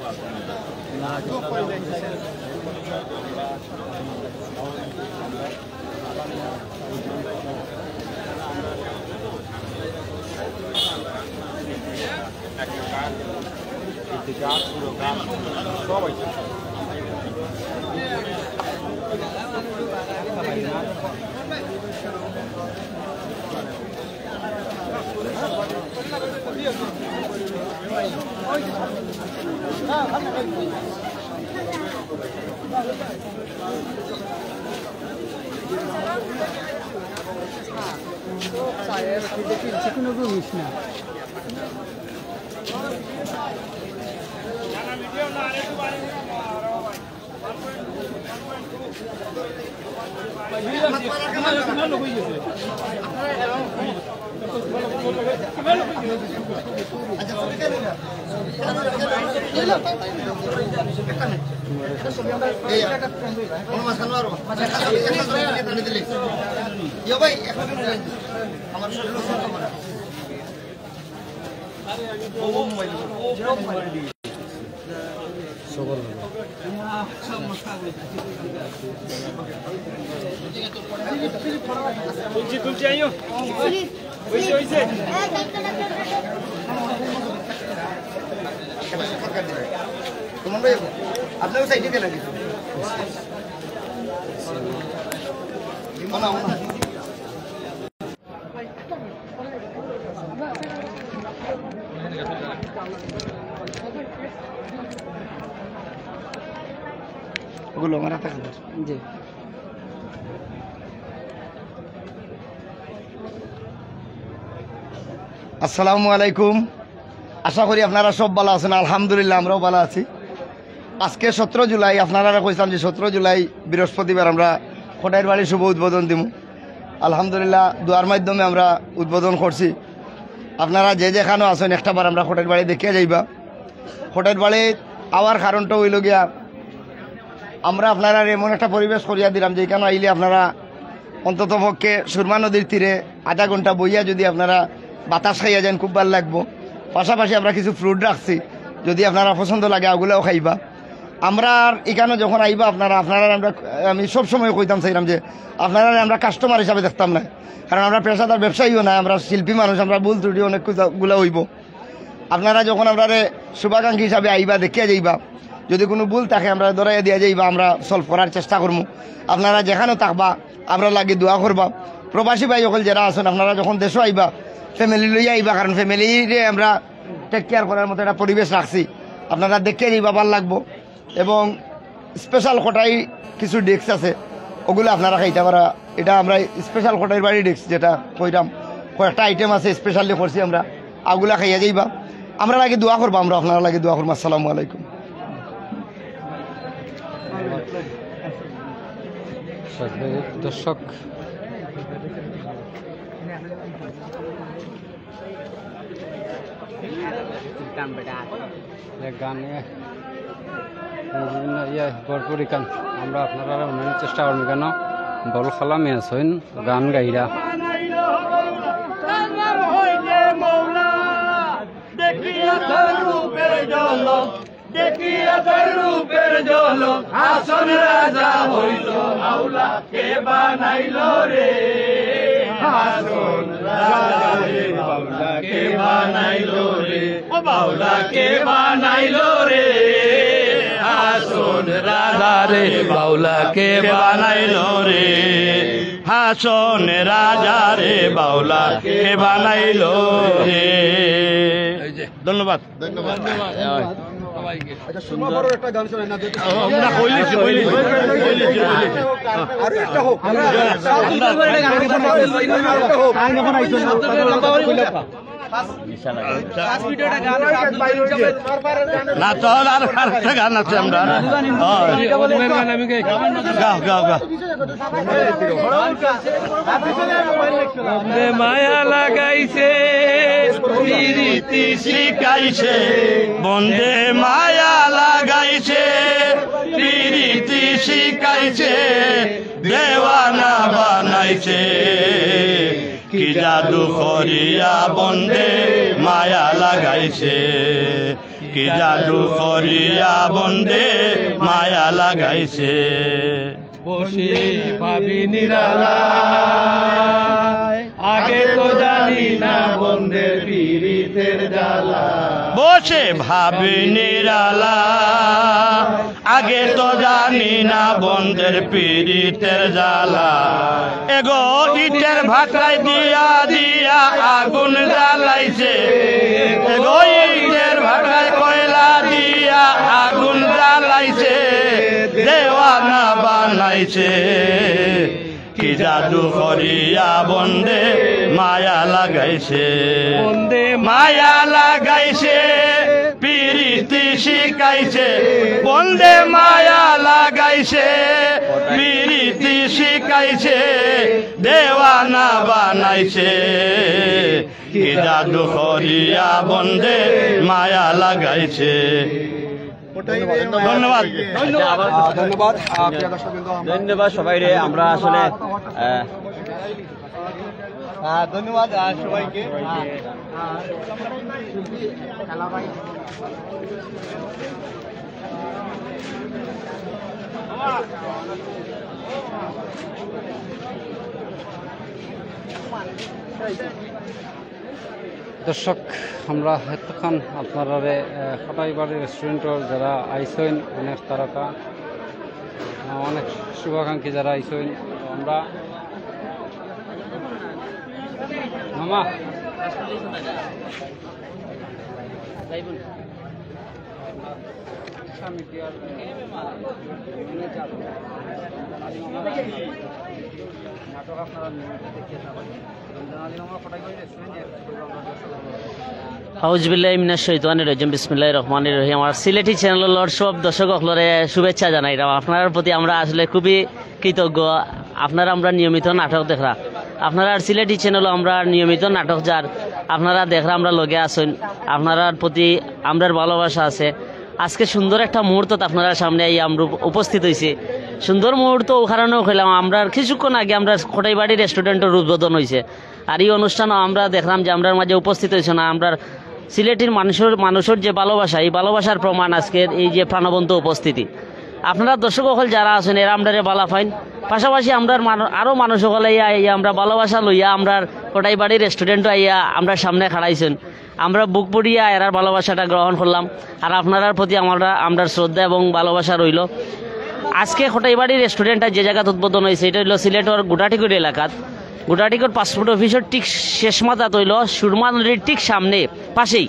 তুলছি, তুলছি, আইও। হইছে, হইছে। আপনার সাইডে গেলে ওগুলো আমার হাতে খাবার। জি। আসসালামু আলাইকুম। আশা করি আপনারা সব ভালো আছেন। আলহামদুলিল্লাহ, আমরাও ভালো আছি। আজকে সতেরো জুলাই, আপনারা কইছিলাম যে সতেরো জুলাই বৃহস্পতিবার আমরা কটাইর বাড়ির শুভ উদ্বোধন দিমু। আলহামদুলিল্লাহ, দোয়ার মাধ্যমে আমরা উদ্বোধন করছি। আপনারা যে যেখানো আছেন, একটা বার আমরা কটাইর বাড়ি দেখিয়া যাইবা। কটাইর বাড়ি আওয়ার কারণটা হইল গিয়া, আমরা আপনারা এমন একটা পরিবেশ করিয়া দিলাম, যেখানে আইলে আপনারা অন্তত পক্ষে সুরমা নদীর তীরে আধা ঘন্টা বইয়া যদি আপনারা বাতাস খাইয়া যান, খুব ভালো লাগবো। পাশাপাশি আমরা কিছু ফ্রুট রাখছি, যদি আপনারা পছন্দ লাগে, ওগুলাও খাইবা। আমরা আর এখানো যখন আইবা আপনারা, আপনারা আমরা, আমি সব সময় কইতাম চাইলাম যে আপনারা আমরা কাস্টমার হিসাবে দেখতাম না, কারণ আমরা পেশাদার ব্যবসায়ীও না, আমরা শিল্পী মানুষ, আমরা ভুল ত্রুটি অনেক গুলা অইব। আপনারা যখন আমরারে শুভাকাঙ্ক্ষী হিসাবে আইবা, দেখিয়া যাইবা, যদি কোনো ভুল থাকে আমরা ধরাইয়া দিয়া যাইবা, আমরা সলভ করার চেষ্টা করমু। আপনারা যেখানো থাকবা আমরার লাগি দোয়া করবা। প্রবাসী ভাই অকল যেরা আছইন, আপনারা যখন দেশো আইবা, ফ্যামিলি লইয়া আইবা, কারণ ফ্যামিলিরে আমরা টেক কেয়ার করার মতো একটা পরিবেশ রাখছি। আপনারা দেখিয়া যাইবা, ভালা লাগবো। এবং স্পেশাল কটাই কিছু ডেস্ক আছে, ওগুলা আপনারা খাইতা পারা। এটা আমরা স্পেশাল কটাইর বাড়ি ডেস্ক, যেটা কইরাম, কয়েকটা আইটেম আছে স্পেশালি করছি আমরা, ওগুলা খাইয়া যাইবা। আমরার লাগি দোয়া করবা, আমরা আপনারার লাগি দোয়া করমু। আসসালামু আলাইকুম। দর্শক, এক গানে বিভিন্ন ইয়ে ভরপুর ইখান আমরা আপনারারে হুনানির চেষ্টা করমু। কেন বল খালামি আছইন গান গাইরা। দেখিয়া তোর রূপের ঝলক, দেখিয়া তোর রূপের ঝলক, হাছন রাজা হইল, মাওলা কে বানাইল রে? হাছন রাজা রে, মাওলা কে বানাইল রে? ও মাওলা কে বানাইল রে? হাছন রাজা রে, মাওলা কে বানাইল রে? হাছন রাজা রে, মাওলা কে বানাইল রে? ধন্যবাদ। ধন্যবাদ। আচ্ছা, সুন্দর। আমরা কইলিছি, কইলিছি, কইলিছি, কইলিছি। আরো একটা হোক। না, তাহলে আর আরেকটা গান আছে আমরা। হ্যাঁ। গাও, গাও, গাও। বন্দে মায়া লাগাইছে, পিরিতি শিখাইছে। বন্দে মায়া লাগাইছে, পিরিতি শিখাইছে, দেওয়ানা বানাইছে। কি জাদু করিয়া বন্দে মায়া লাগাইছে, কি জাদু করিয়া বন্দে মায়া লাগাইছে। বসে ভাবি নিরালায়, আগে তো জানি না বন্দের পিরিতের জ্বালা। বসে ভাবি নিরালা, আগে তো জানি না বন্দের পিরিতের জ্বালা। এগো ইটের ভাটায় দিয়া দিয়া আগুন জ্বালাইছে, এগো ইটের ভাটায় কয়লা দিয়া আগুন জ্বালাইছে, দেওয়ানা বানাইছে। কি জাদু করিয়া বন্দে মায়া লাগাইছে, বন্দে মায়া লাগাইছে, পিরিতি শিখাইছে। বন্দে মায়া লাগাইছে, পিরিতি শিখাইছে, দেওয়ানা বানাইছে। কি জাদু করিয়া বন্দে মায়া লাগাইছে। ধন্যবাদ। আহ, ধন্যবাদ। আহ, প্রিয় দর্শকবৃন্দ, আমরা ধন্যবাদ সবাইরে। আমরা আসলে, আহ, আহ, ধন্যবাদ, আহ, সবাইকে। আহ, দর্শক, আমরা এতক্ষণ আপনারারে, আহ, কটাইবাড়ি রেস্টুরেন্টর যারা আইছইন, অনেক তারকা, আহ, অনেক শুভাকাঙ্ক্ষী যারা আইছইন, তো আমরা মামা, আউজুবিল্লাহি মিনাশ শাইতানির রাজিম, বিসমিল্লাহির রহমানির রহিম। আমার সিলেটি চ্যানেলর সব দর্শক অকলরে শুভেচ্ছা জানাইরাম। আপনারার প্রতি আমরা আসলে খুবই কৃতজ্ঞ। আপনারা আমরা নিয়মিত নাটক দেখরা, আপনারার সিলেটি চ্যানেলও আমরা নিয়মিত নাটক যার, আপনারা দেখরা, আমরা লগে আছইন, আপনারার প্রতি আমরার ভালোবাসা আছে। আজকে সুন্দর একটা মুহূর্তত আপনারার সামনে আইয়া আমরা উপ-, উপস্থিত হইছি। সুন্দর মুহূর্ত ও কারণেও কইলাম, আমরা কিছুক্ষণ আগে আমরা কটাইবাড়ি রেস্টুরেন্টর উদ্বোধন হইছে, আর এই অনুষ্ঠানও আমরা দেখলাম যে আমরার মাঝে উপস্থিত হইছে না, আমরার সিলেটির মানুষর, মানুষর যে ভালোবাসা, এই ভালোবাসার প্রমাণ আজকের এই যে প্রাণবন্ত উপস্থিতি। আপনারা দর্শক অকল যারা আছইন, এরা আমরারে বালা পাইন, পাশাপাশি আমরার মানু-, আরো মানুষ অকল আইয়া, আইয়া আমরা ভালোবাসা লইয়া আমরার কটাইবাড়ি রেস্টুরেন্টও আইয়া আমরার সামনে খাড়াইছইন। আমরা বুক ভরিয়া এরার ভালোবাসাটা গ্রহণ করলাম। আর আপনারার প্রতি আমরা, আমরার শ্রদ্ধা এবং ভালোবাসা রইল। আজকে কটাইবাড়ি রেস্টুরেন্টটা যে জায়গাত উদ্বোধন হয়েছে, এটা হইল সিলেটর গুটাটিকুট এলাকাত। গুটাটিকুট পাসপোর্ট অফিসের ঠিক শেষ মাথাত হইল সুরমা নদীর ঠিক সামনে, পাশেই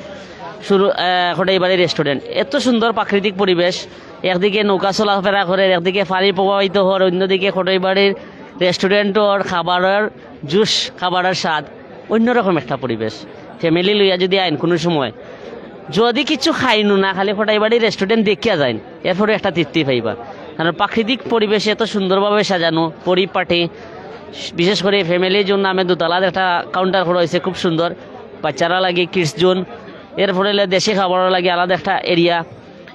শুরু, আহ, কটাইবাড়ি রেস্টুরেন্ট। এত সুন্দর প্রাকৃতিক পরিবেশ, একদিকে নৌকা চলাফেরা করে, একদিকে পানি প্রবাহিত হওয়ার, অন্যদিকে কটাইবাড়ির রেস্টুরেন্টর খাবারের জুস, খাবারের স্বাদ, অন্যরকম একটা পরিবেশ। ফ্যামিলি লইয়া যদি আইন কোনো সময়, যদি কিছু খাইনু না, খালি কটাইবাড়ি রেস্টুরেন্ট দেখিয়া যাইন, এরপরে একটা তৃপ্তি পাইবা। কারণ প্রাকৃতিক পরিবেশে এত সুন্দরভাবে সাজানো, পরিপাটি, বিশেষ করে ফ্যামিলি জোন নামে দোতলাত একটা কাউন্টার করা হয়েছে, খুব সুন্দর। বাচ্চারা লাগি কিডস জোন, এরপরে হইলে দেশি খাবারও লাগি আলাদা একটা এরিয়া,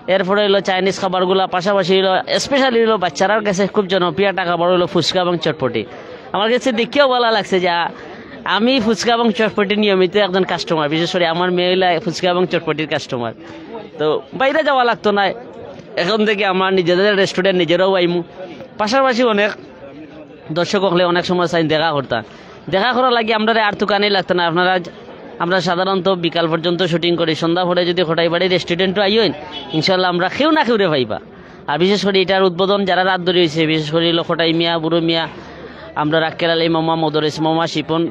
এরপরে হইলো চাইনিজ খাবারগুলা, পাশাপাশি হইলো স্পেশালি হইলো বাচ্চারার কাছে খুব জনপ্রিয় একটা খাবার হইলো ফুচকা এবং চটপটি। আমার কাছে দেখিয়াও ভালো লাগছে যে আ-, আমি ফুচকা এবং চটপটির নিয়মিত একজন কাস্টমার, বিশেষ করে আমার মেয়ে হইলো ফুচকা এবং চটপটির কাস্টমার। তো বাইরে যাওয়া লাগতো না, এখন থেকে আমরা নিজেদের রেস্টুরেন্ট নিজেরাও আইমু। পাশাপাশি অনেক দর্শক হকলে অনেক সময় চাইন দেখা করতা, দেখা করার লাগি আমরারে আর দোকানে লাগতো না। আপনারা, আমরা সাধারণত বিকাল পর্যন্ত শুটিং করি, সন্ধ্যা পরে যদি কটাইবাড়ি রেস্টুরেন্টও আইন, ইনশাল্লাহ আমরা কেউ না কেউরে পাইবা। আর বিশেষ করে এটার উদ্বোধন যারা রাত ধরে হয়েছে, বিশেষ করে হইলো কটাই মিয়া, বুড়ো মিয়া, আমরা রাক্কেল আলী মামা, মদরিস মামা, শিপন, এ,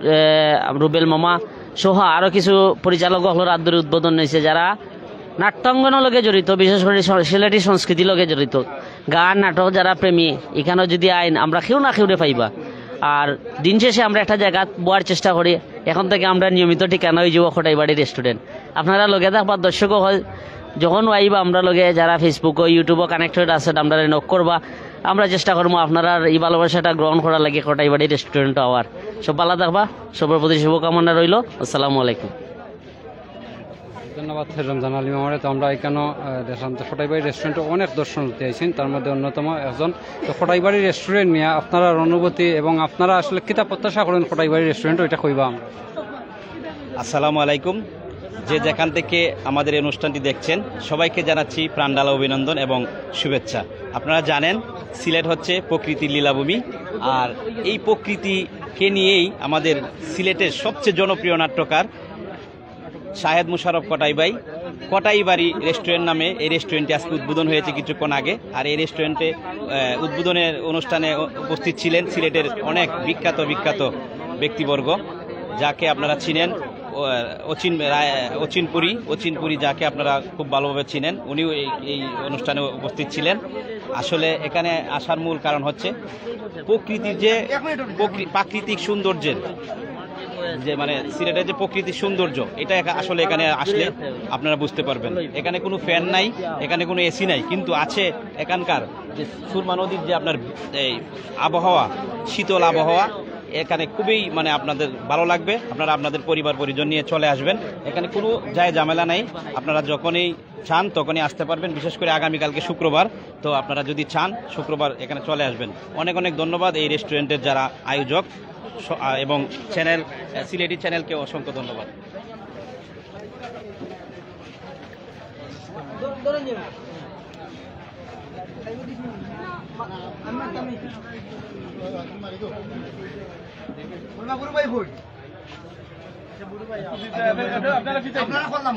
রুবেল মামা সহ আরও কিছু পরিচালক হকল রাত ধরে উদ্বোধন হয়েছে, যারা নাট্যাঙ্গন লগে জড়িত, বিশেষ করে স-, সিলেটি সংস্কৃতি লগে জড়িত। গান, নাটক যারা প্রেমী, এখানে যদি আইন, আমরা কেউ না কেউরে পাইবা। আর দিন শেষে আমরা একটা জায়গা বওয়ার চেষ্টা করি। এখন থেকে আমরা নিয়মিত ঠিকানা হয়ে যাবো কটাইবাড়ি রেস্টুরেন্ট। আপনারা লগে থাকবা, দর্শক হকল যখন আইবা আমরা লগে, যারা Facebook ও YouTube ও কানেক্টেড আছেন, আমরা নক করবা। আমরা চেষ্টা করবো আপনারা এই ভালোবাসাটা গ্রহণ করার লাগি কটাইবাড়ি রেস্টুরেন্ট আওয়ার। সব ভালো থাকবা, সবার প্রতি শুভকামনা রইল। আসসালামু আলাইকুম। ধন্যবাদ রমজান আলী মামারে। তো আমরা এখানে, আহ, দেখলাম তো কটাইবাড়ি রেস্টুরেন্টে অনেক দর্শনার্থী আইছেন, তার মধ্যে অন্যতম একজন। তো কটাইবাড়ি রেস্টুরেন্ট নিয়ে আপনারার অনুভূতি এবং আপনারা আসলে কিতা প্রত্যাশা করেন কটাইবাড়ি রেস্টুরেন্ট, ওইটা কইবা আমরা। আসসালামু আলাইকুম। যে যেখান থেকে আমাদের এই অনুষ্ঠানটি দেখছেন, সবাইকে জানাচ্ছি প্রাণঢালা অভিনন্দন এবং শুভেচ্ছা। আপনারা জানেন, সিলেট হচ্ছে প্রকৃতির লীলাভূমি, আর এই প্রকৃতিকে নিয়েই আমাদের সিলেটের সবচেয়ে জনপ্রিয় নাট্যকার শাহেদ মুশাররফ কটাই ভাই কটাইবাড়ি রেস্টুরেন্ট নামে এই রেস্টুরেন্টটি আজকে উদ্বোধন হয়েছে কিছুক্ষণ আগে। আর এই রেস্টুরেন্টে, আহ, উদ্বোধনের অনুষ্ঠানে উ-, উপস্থিত ছিলেন সিলেটের অনেক বিখ্যাত বিখ্যাত ব্যক্তিবর্গ, যাকে আপনারা চিনেন, ও, আহ, অচিন রায়, অচিনপুরী, অচিনপুরী যাকে আপনারা খুব ভালোভাবে চিনেন, উনিও এই, এই অনুষ্ঠানে উপস্থিত ছিলেন। আসলে এখানে আসার মূল কারণ হচ্ছে প্রকৃতির যে প্রকৃ-, প্রাকৃতিক সৌন্দর্যের যে, মানে, সিলেটের যে প্রকৃতির সৌন্দর্য, এটা এখা-, আসলে এখানে আসলে আপনারা বুঝতে পারবেন। এখানে কোনো ফ্যান নাই, এখানে কোনো এসি নাই, কিন্তু আছে এখানকার যে সুরমা নদীর যে আপনার এই আবহাওয়া, শীতল আবহাওয়া, এখানে খুবই, মানে, আপনাদের ভালো লাগবে। আপনারা আপনাদের পরিবার পরিজন নিয়ে চলে আসবেন, এখানে কোনো যায় ঝামেলা নাই। আপনারা যখনই চান তখনই আসতে পারবেন, বিশেষ করে আগামীকালকে শুক্রবার। তো আপনারা যদি চান, শুক্রবার এখানে চলে আসবেন। অনেক অনেক ধন্যবাদ এই রেস্টুরেন্টের যারা আয়োজক স-, আ, এবং চ্যানেল, আ, সিলেটি চ্যানেলকে অসংখ্য ধন্যবাদ। আপনারা করলাম।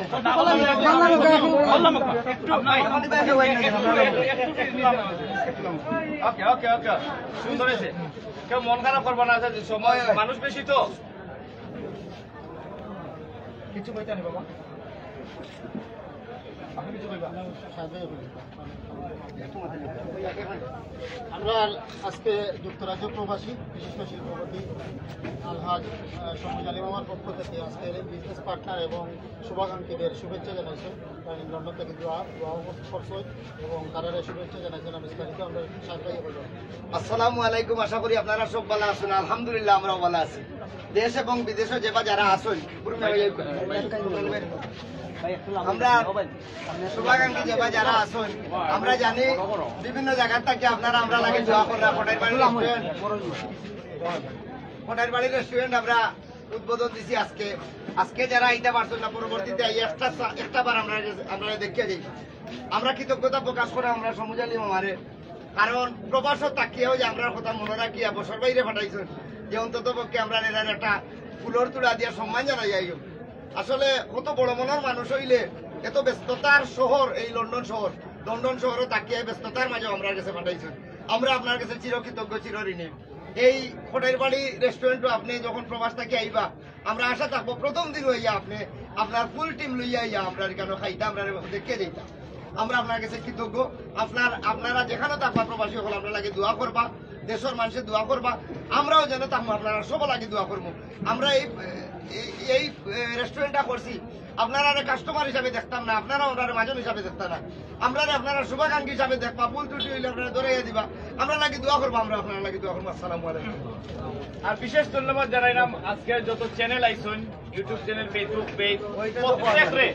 ওকে, ওকে, ওকে। সুন্দর হয়েছে। কেউ মন খারাপ করবা না, আচ্ছা, সময়, মানুষ বেশি তো। কিছু কইতা নি বাবা? আপনি কিছু কইবা? আমরা আজকে যুক্তরাজ্য প্রবাসী বিশিষ্ট শিল্পপতি আলহাজ, আহ, শমীম আলী মামার পক্ষ থেকে আজকে এই বিজনেস পার্টনার এবং শুভাকাঙ্ক্ষীদের শুভেচ্ছা জানাইছে। তারা লন্ডন থেকে দোয়া, দোয়া করছে এবং তারা শুভেচ্ছা জানাইছেন। আমি বিস্তারিত আমরা সাহেব ভাইয়ে বলবো। আসসালামু আলাইকুম, আশা করি আপনারা সব ভালো আছেন। আলহামদুলিল্লাহ, আমরাও ভালো আছি। দেশ এবং বিদেশে যেবা যারা আছেন, আমরা শুভাকাঙ্ক্ষী যেবা যারা আছেন, আমরা জানি বিভিন্ন জায়গার থেকে আপনারা আমরা লাগে দোয়া কররা, কটাইবাড়ি রেস্টুরেন্ট, কটাইবাড়ি রেস্টুরেন্ট আমরা উদ্বোধন দিছি আজকে। আজকে যারা আইতে পারছেন না, পরবর্তীতে আইয়া একটা সা-, একটা বার আমরা, আমরা দেখিয়া যাই। আমরা কৃতজ্ঞতা প্রকাশ করে আমরা সমুজালি মামারে, কারণ প্রবাসও তাকিয়াও যে আমরা কথা মনে রাখিয়া বছর বাইরে পাঠাইছেন, যে অন্তত পক্ষে আমরা এরার একটা ফুলর তুলা দিয়া সম্মান জানাই আইও। আসলে কত বড় মনের মানুষ হইলে এত ব্যস্ততার শহর এই লন্ডন শহর, লন্ডন শহরও তাকিয়া ব্যস্ততার মাঝে আমরা গেছে পাঠাইছেন। আমরা আপনার কাছে চিরকৃতজ্ঞ, চিরঋণী। এই কটাইর বাড়ি রেস্টুরেন্টও আপনি যখন প্রবাস থাকি আইবা, আমরা আশা থাকবো প্রথম দিন হইয়া আপনি আপনার ফুল টিম লইয়া আইয়া আমরা এখানে খাইতা, আমরা দেখে যাইতা। আমরা আপনার কাছে কৃতজ্ঞ। আপনার, আপনারা যেখানে থাকবা প্রবাসী হকল আমরা লাগে দোয়া করবা, দেশের মানুষে দোয়া করবা, আমরাও যেন থাকবো আপনারা সব লাগে দোয়া করবো। আমরা এই, এই, এই রেস্টুরেন্টটা করছি আপনারা কাস্টমার হিসাবে দেখতাম না, আপনারা ওনার মাজন হিসাবে দেখতাম না, আমরা আপনারা শুভাকাঙ্ক্ষী হিসাবে দেখবা, ভুল ত্রুটি হইলে আপনারা ধরাইয়া দিবা, আমরা লাগি দোয়া করবো, আমরা আপনারা লাগি দোয়া করবো। আসসালামু আলাইকুম। আর বিশেষ ধন্যবাদ জানাইলাম আজকে যত চ্যানেল আইছইন, ইউটিউব চ্যানেল, ফেসবুক পেজ, প্রত্যেকরে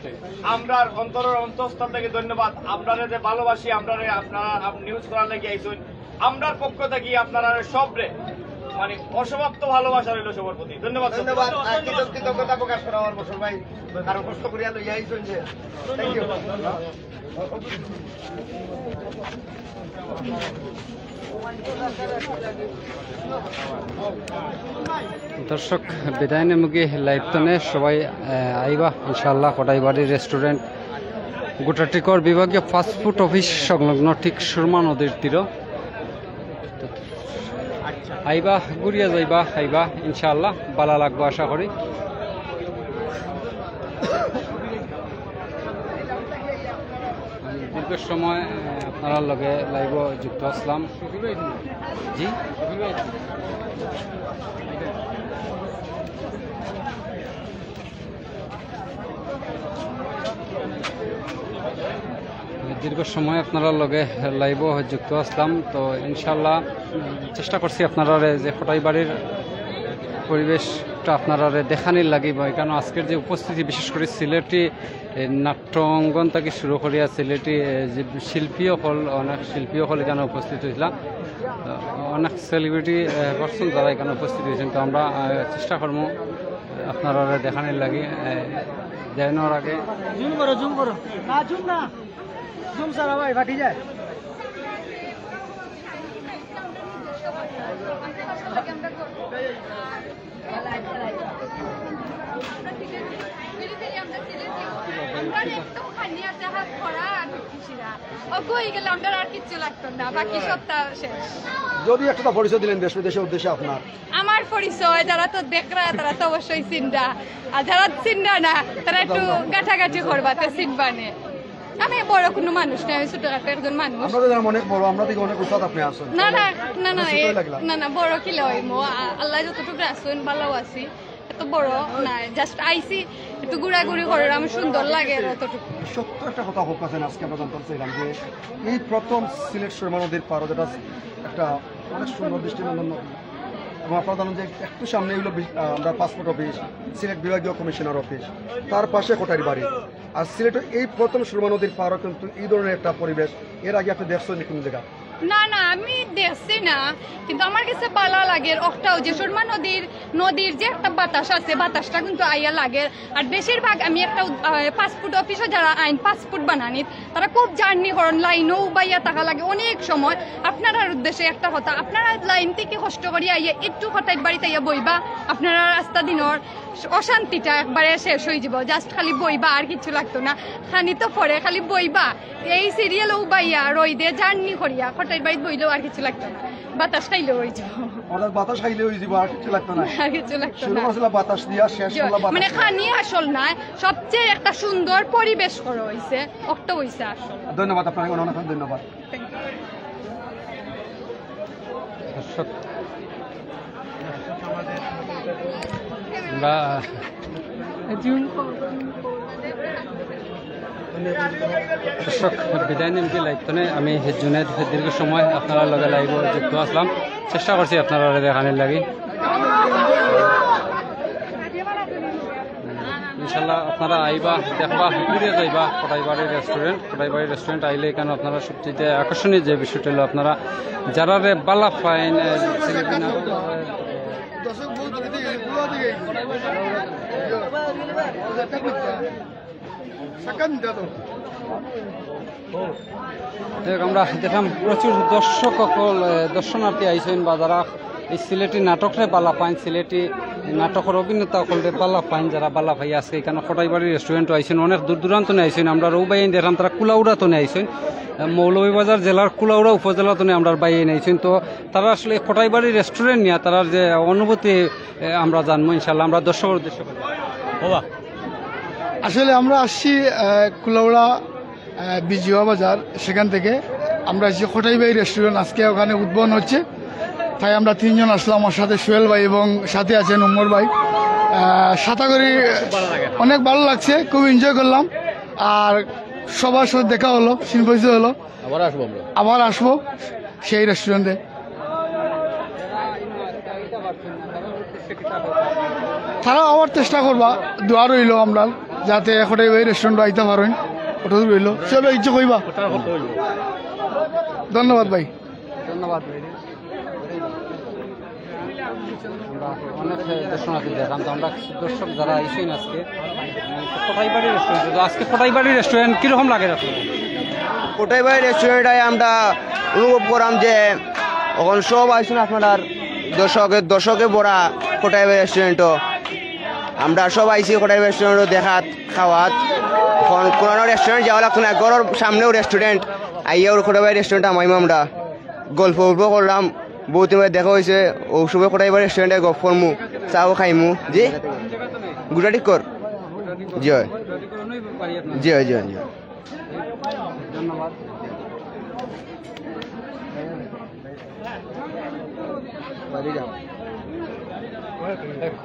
আমরার অন্তরের অন্তঃস্থল থেকে ধন্যবাদ। আপনারা যে ভালোবাসি, আপনারা, আপনারা নিউজ করার লাগি আইছইন, আমরার পক্ষ থেকে আপনারা সবরে মানে অসমাপ্ত ভালোবাসা রইল সবার প্রতি। ধন্যবাদ। ধন্যবাদ। আর কৃতজ্ঞ-, কৃতজ্ঞতা প্রকাশ করা আমার বছর ভাই, কারণ কষ্ট করিয়া লইয়া আইছইন যে। Thank you। দর্শক, বিদায় নেমুগি লাইভ তনে। সবাই, আহ, আইবা ইনশাআল্লাহ। কটাইবাড়ি রেস্টুরেন্ট, গুটাটিকর বিভাগীয় ফাস্টফুড অফিস সংলগ্ন, ঠিক সুরমা নদীর তীর। আইবা, ঘুরিয়া যাইবা, আইবা ইনশাআল্লাহ, ভালা লাগবো আশা করি। দীর্ঘ সময়, আহ, আপনারার লগে লাইভও যুক্ত আছলাম। জি। দীর্ঘ সময় আপনারার লগে লাইভও যুক্ত আছলাম, তো ইনশাআল্লাহ, উম, চেষ্টা করছি আপনারারে যে কটাইবাড়ির পরিবেশটা আপনারারে দেখানির লাগি, বা এখানে আজকের যে উপস্থিতি, বিশেষ করে সিলেটি, এ, নাট্য অঙ্গন থাকি শুরু করিয়া সিলেটি, এ, যে শিল্পী অকল, অনেক শিল্পী অকল এখানে উপস্থিত হইছিলা, তো অনেক সেলিব্রিটি, এ, পার্সন যারা এখানে উপস্থিত হইছেন, তো আমরা, এ, চেষ্টা করবো আপনারারে দেখানির লাগি, এ, দেখানোর আগে। জুম করো, জুম করো। না, জুম না। জুম সারা ভাই, ফাটি যায়। আমরা একদম খালি আছে, হাত ভরা আর খুশিরা। ও কই গেলে আমরা আর কিচ্ছু লাগতো না, বাকি সবটা শেষ। যদি একটা পরিচয় দিলেন দেশ বিদেশের উদ্দেশ্যে আপনার। আমার পরিচয় যারা তো দেখরা, তারা তো অবশ্যই চিনরা, আর যারা চিনরা না, তারা একটু গাঠাগাঠি করবা, তে চিনবা নে। আমি বড় কোনো মানুষ না, আমি ছোটখাটো একজন মানুষ। আমরা তো জানি অনেক বড়, আমরা থেকে অনেক উস্তাদ আপনি আছেন। না, না, না, না, ছোটই এ, লাগলাম। না, না, বড় কিলা হইমু? আ-, আল্লাহ যতটুকু রাখছেন, ভালো আছি। এত বড় না, just আইছি, একটু ঘুরাঘুরি করার, আমার সুন্দর লাগে আর অতটুকু। সত্য একটা কথা হোক আছেন, আজকে আমরা জানতে চাইলাম যে এই প্রথম সিলেট সুরমা নদীর পাড়, যেটা একটা অনেক সুন্দর দৃষ্টিনন্দন নদী, এবং আপনারা জানেন যে একটু সামনে হইলো বি-, আহ, আমরা পাসপোর্ট অফিস, সিলেট বিভাগীয় কমিশনার অফিস, তার পাশে কটাইবাড়ি। আর সিলেটে এই প্রথম সুরমা নদীর পাড়ও কিন্তু এই ধরনের একটা পরিবেশ এর আগে আপনি দেখছেন কোনো জায়গা? না, না, আমি দেখছি না, কিন্তু আমার কাছে ভালা লাগে অখটাও যে সুরমা নদীর, নদীর যে একটা বাতাস আছে, বাতাসটা কিন্তু আইয়া লাগে। আর বেশিরভাগ আমি একটা উদ-, আহ, পাসপোর্ট অফিসও যারা আইন পাসপোর্ট বানানিত, তারা খুব জার্নি করেন, লাইনও উবাইয়া থাকা লাগে অনেক সময়। আপনারার উদ্দেশ্যে একটা কথা, আপনারা লাইন থেকে কষ্ট করিয়া আইয়া একটু কটাইবাড়িত আইয়া বইবা, আপনারা রাস্তা দিনর অশান্তিটা একবারে শেষ হয়ে যাব। Just খালি বইবা, আর কিছু লাগতো না। খানি তো পরে খালি বইবা, এই সিরিয়াল উবাইয়া রইদে জার্নি করিয়া কটাইবাড়িত বইলেও আর কিছু লাগতো না, বাতাস খাইলেও হয়ে যাব। অর্থাৎ বাতাস খাইলে হয়ে যাব, আর কিছু লাগতো না। আর কিছু লাগতো শুরু না। করছিলা বাতাস দিয়া, শেষ জি, করলা বাতাস মানে দিয়া। খানি আসল না, সবচেয়ে একটা সুন্দর পরিবেশ করা হইছে, অখটা হইছে আসল। ধন্যবাদ আপনাকে, অনেক অনেক ধন্যবাদ। দর্শক, আমরা দর্শক, বিদায় নিমকি লাইভ তনে আমি জুনেদ। দীর্ঘ সময় আপনারা লগে লাইভও যুক্ত আছলাম, চেষ্টা করছি আপনারারে দেখানির লাগি। ইনশাল্লাহ আপনারা আইবা, দেখবা, ঘুরে যাইবা কটাইবাড়ি রেস্টুরেন্ট। কটাইবাড়ি রেস্টুরেন্ট আইলে এখানে আপনারা সবচেয়ে আকর্ষণীয় যে বিষয়টা হলো আপনারা যারারে ভালা পাইন, আহ, সিলেটি নাটক, আহ, দেখ, আমরা দেখলাম প্রচুর দর্শক অকল, এ, দর্শনার্থী আইছইন বা যারা এই সিলেটি নাটকরে বালা পাইন, সিলেটি নাটকর অভিনেতা অকলরে বালা পাইন, যারা বালা পাই আজকে এখানো কটাইবাড়ি রেস্টুরেন্টো আইছইন, অনেক দূর দূরান্ত থনে আইছইন। আমরা রৌ ভাই দেখলাম তারা কুলাউড়া থনে আইছইন, এ, মৌলভীবাজার জেলার কুলাউড়া উপজেলা থনে আমরার ভাই আইছইন। তো তারা আসলে কটাইবাড়ি রেস্টুরেন্ট নিয়া তারার যে অনুভূতি, এ, আমরা জানবো ইনশাল্লাহ। আমরা দর্শকর উদ্দেশ্যে কথা বলবো। আসলে আমরা আসছি, আহ, কুলাউড়া, আহ, বিজুয়া বাজার, সেখান থেকে আমরা আসছি কটাই ভাই রেস্টুরেন্ট, আজকে ওখানে উদ্বোধন হচ্ছে, তাই আমরা তিনজন আসলাম, আমার সাথে সোহেল ভাই এবং সাথে আছেন উমর ভাই। আহ, আশা করি অনেক ভালো লাগছে, খুব এনজয় করলাম। আর সবার সাথে দেখা হলো, সিন পরিচয় হলো। আবার আসবো আমরা। আবার আসবো সেই রেস্টুরেন্টে। তারা আবার চেষ্টা করবা, দোয়া রইল আমরা যাতে কটাই ভাই রেস্টুরেন্টে আইতা পারেন, ওটা রইল। সবে ইচ্ছে কইবা। ধন্যবাদ ভাই। ধন্যবাদ ভাই। আমরা অনেক দর্শনার্থী দেখলাম, তো আমরা দর্শক যারা আইছইন আজকে, উম, কটাইবাড়ি রেস্টুরেন্ট, তো আজকে কটাইবাড়ি রেস্টুরেন্ট কিরকম লাগে আপনার? কটাইবাড়ি রেস্টুরেন্টে আমরা অনুভব করাম যে এখন সব আইছইন আপনার দর্শকে, দর্শকে ভরা কটাইবাড়ি রেস্টুরেন্টও। আমরা সব আইছি কটাইবাড়ি রেস্টুরেন্টও দেখাত, খাওয়াত। এখন কোনো রেস্টুরেন্ট যাওয়া লাগতো না, ঘরর সামনেও রেস্টুরেন্ট, আইয়াও কটাইবাড়ি রেস্টুরেন্ট আমাইমু আমরা। গল্প গল্প করলাম, বহুত দিন বাদে দেখা হইছে। ও সবে কটাইবাড়ি রেস্টুরেন্টে গল্প করমু, চাও খাইমু। জি, গুটাটিকর। জি অয়। জি অয়, জি অয়, জি অয়। ধন্যবাদ।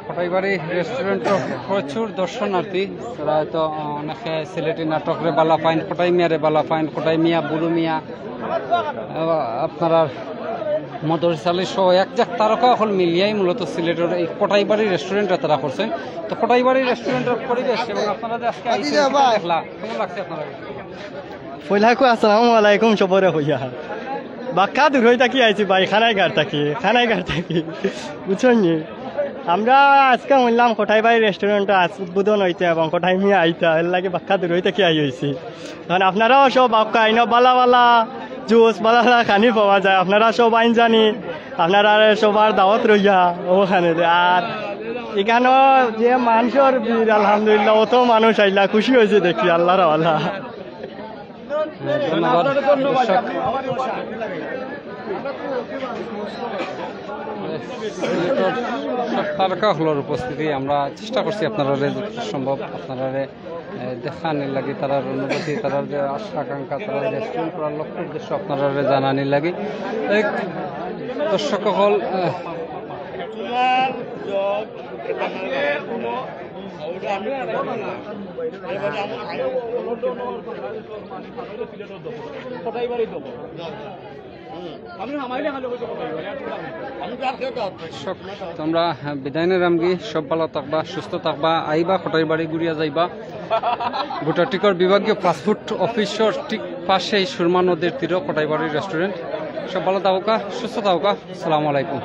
কটাইবাড়ি রেস্টুরেন্টও প্রচুর দর্শনার্থী, তারা হয়তো অনেকে সিলেটি নাটকরে বালা পাইন, কটাই মিয়ারে বালা পাইন, কটাই মিয়া, বুরু মিয়া, আহ, আপনারা মদরিস আলী সহ এক জাক তারকা অকল মিলিয়াই মূলত সিলেটর এই কটাইবাড়ি রেস্টুরেন্টটা তারা করছেন। তো কটাইবাড়ি রেস্টুরেন্টর পরিবেশ এবং আপনারা যে আজকে আইছেন, দেখলা, কেমন লাগছে আপনারা? পয়লাকু আসসালামু আলাইকুম সবরে কইয়া। বাক্কা দূর হইতা কি আইছি ভাই, খানাইঘাট থাকি, খানাইঘাট থাকি। বুঝছইন নি? আমরা আজকে হুনলাম কটাইবাড়ি রেস্টুরেন্টও আজ উদ্বোধন হইতে এবং কটাই মিয়া আইতা, এর লাগি বাক্কা দূর হইতা কি আই হইছি। কারণ আপনারাও সব বাক্কা আইন, বালা বালা জুস, বালা বালা খানি পাওয়া যায়। আপনারা সব আইন জানি, আপনারা সবার দাওয়াত রইয়া ওখানে। আর এখানো যে মানষর ভিড়, আলহামদুলিল্লাহ, অত মানুষ আইলা, খুশি হইছে দেখি, আল্লাহর ওয়ালা। ধন্যবাদ। দর্শক, সিলেটর সব তারকা অকলর উপস্থিতি আমরা চেষ্টা করছি আপনারারে যতটা সম্ভব আপনারারে, এ, দেখানির লাগি, তারার অনুভূতি, তারার যে আশা আকাঙ্ক্ষা, তারার রেস্টুরেন্ট করার লক্ষ্য উদ্দেশ্য আপনারারে জানানির লাগি। এক দর্শক অকল, এ, দর্শক, তো আমরা বিদায় নিরামগি। সব ভালা থাকবা, সুস্থ থাকবা, আইবা কটাইবাড়ি ঘুরিয়া যাইবা। গুটাটিকর বিভাগীয় পাসপোর্ট অফিসর ঠিক পাশেই সুরমা নদীর তীরো কটাইবাড়ি রেস্টুরেন্ট। সব ভালা থাকউক্কা, সুস্থ থাকউক্কা। আসসালামু আলাইকুম।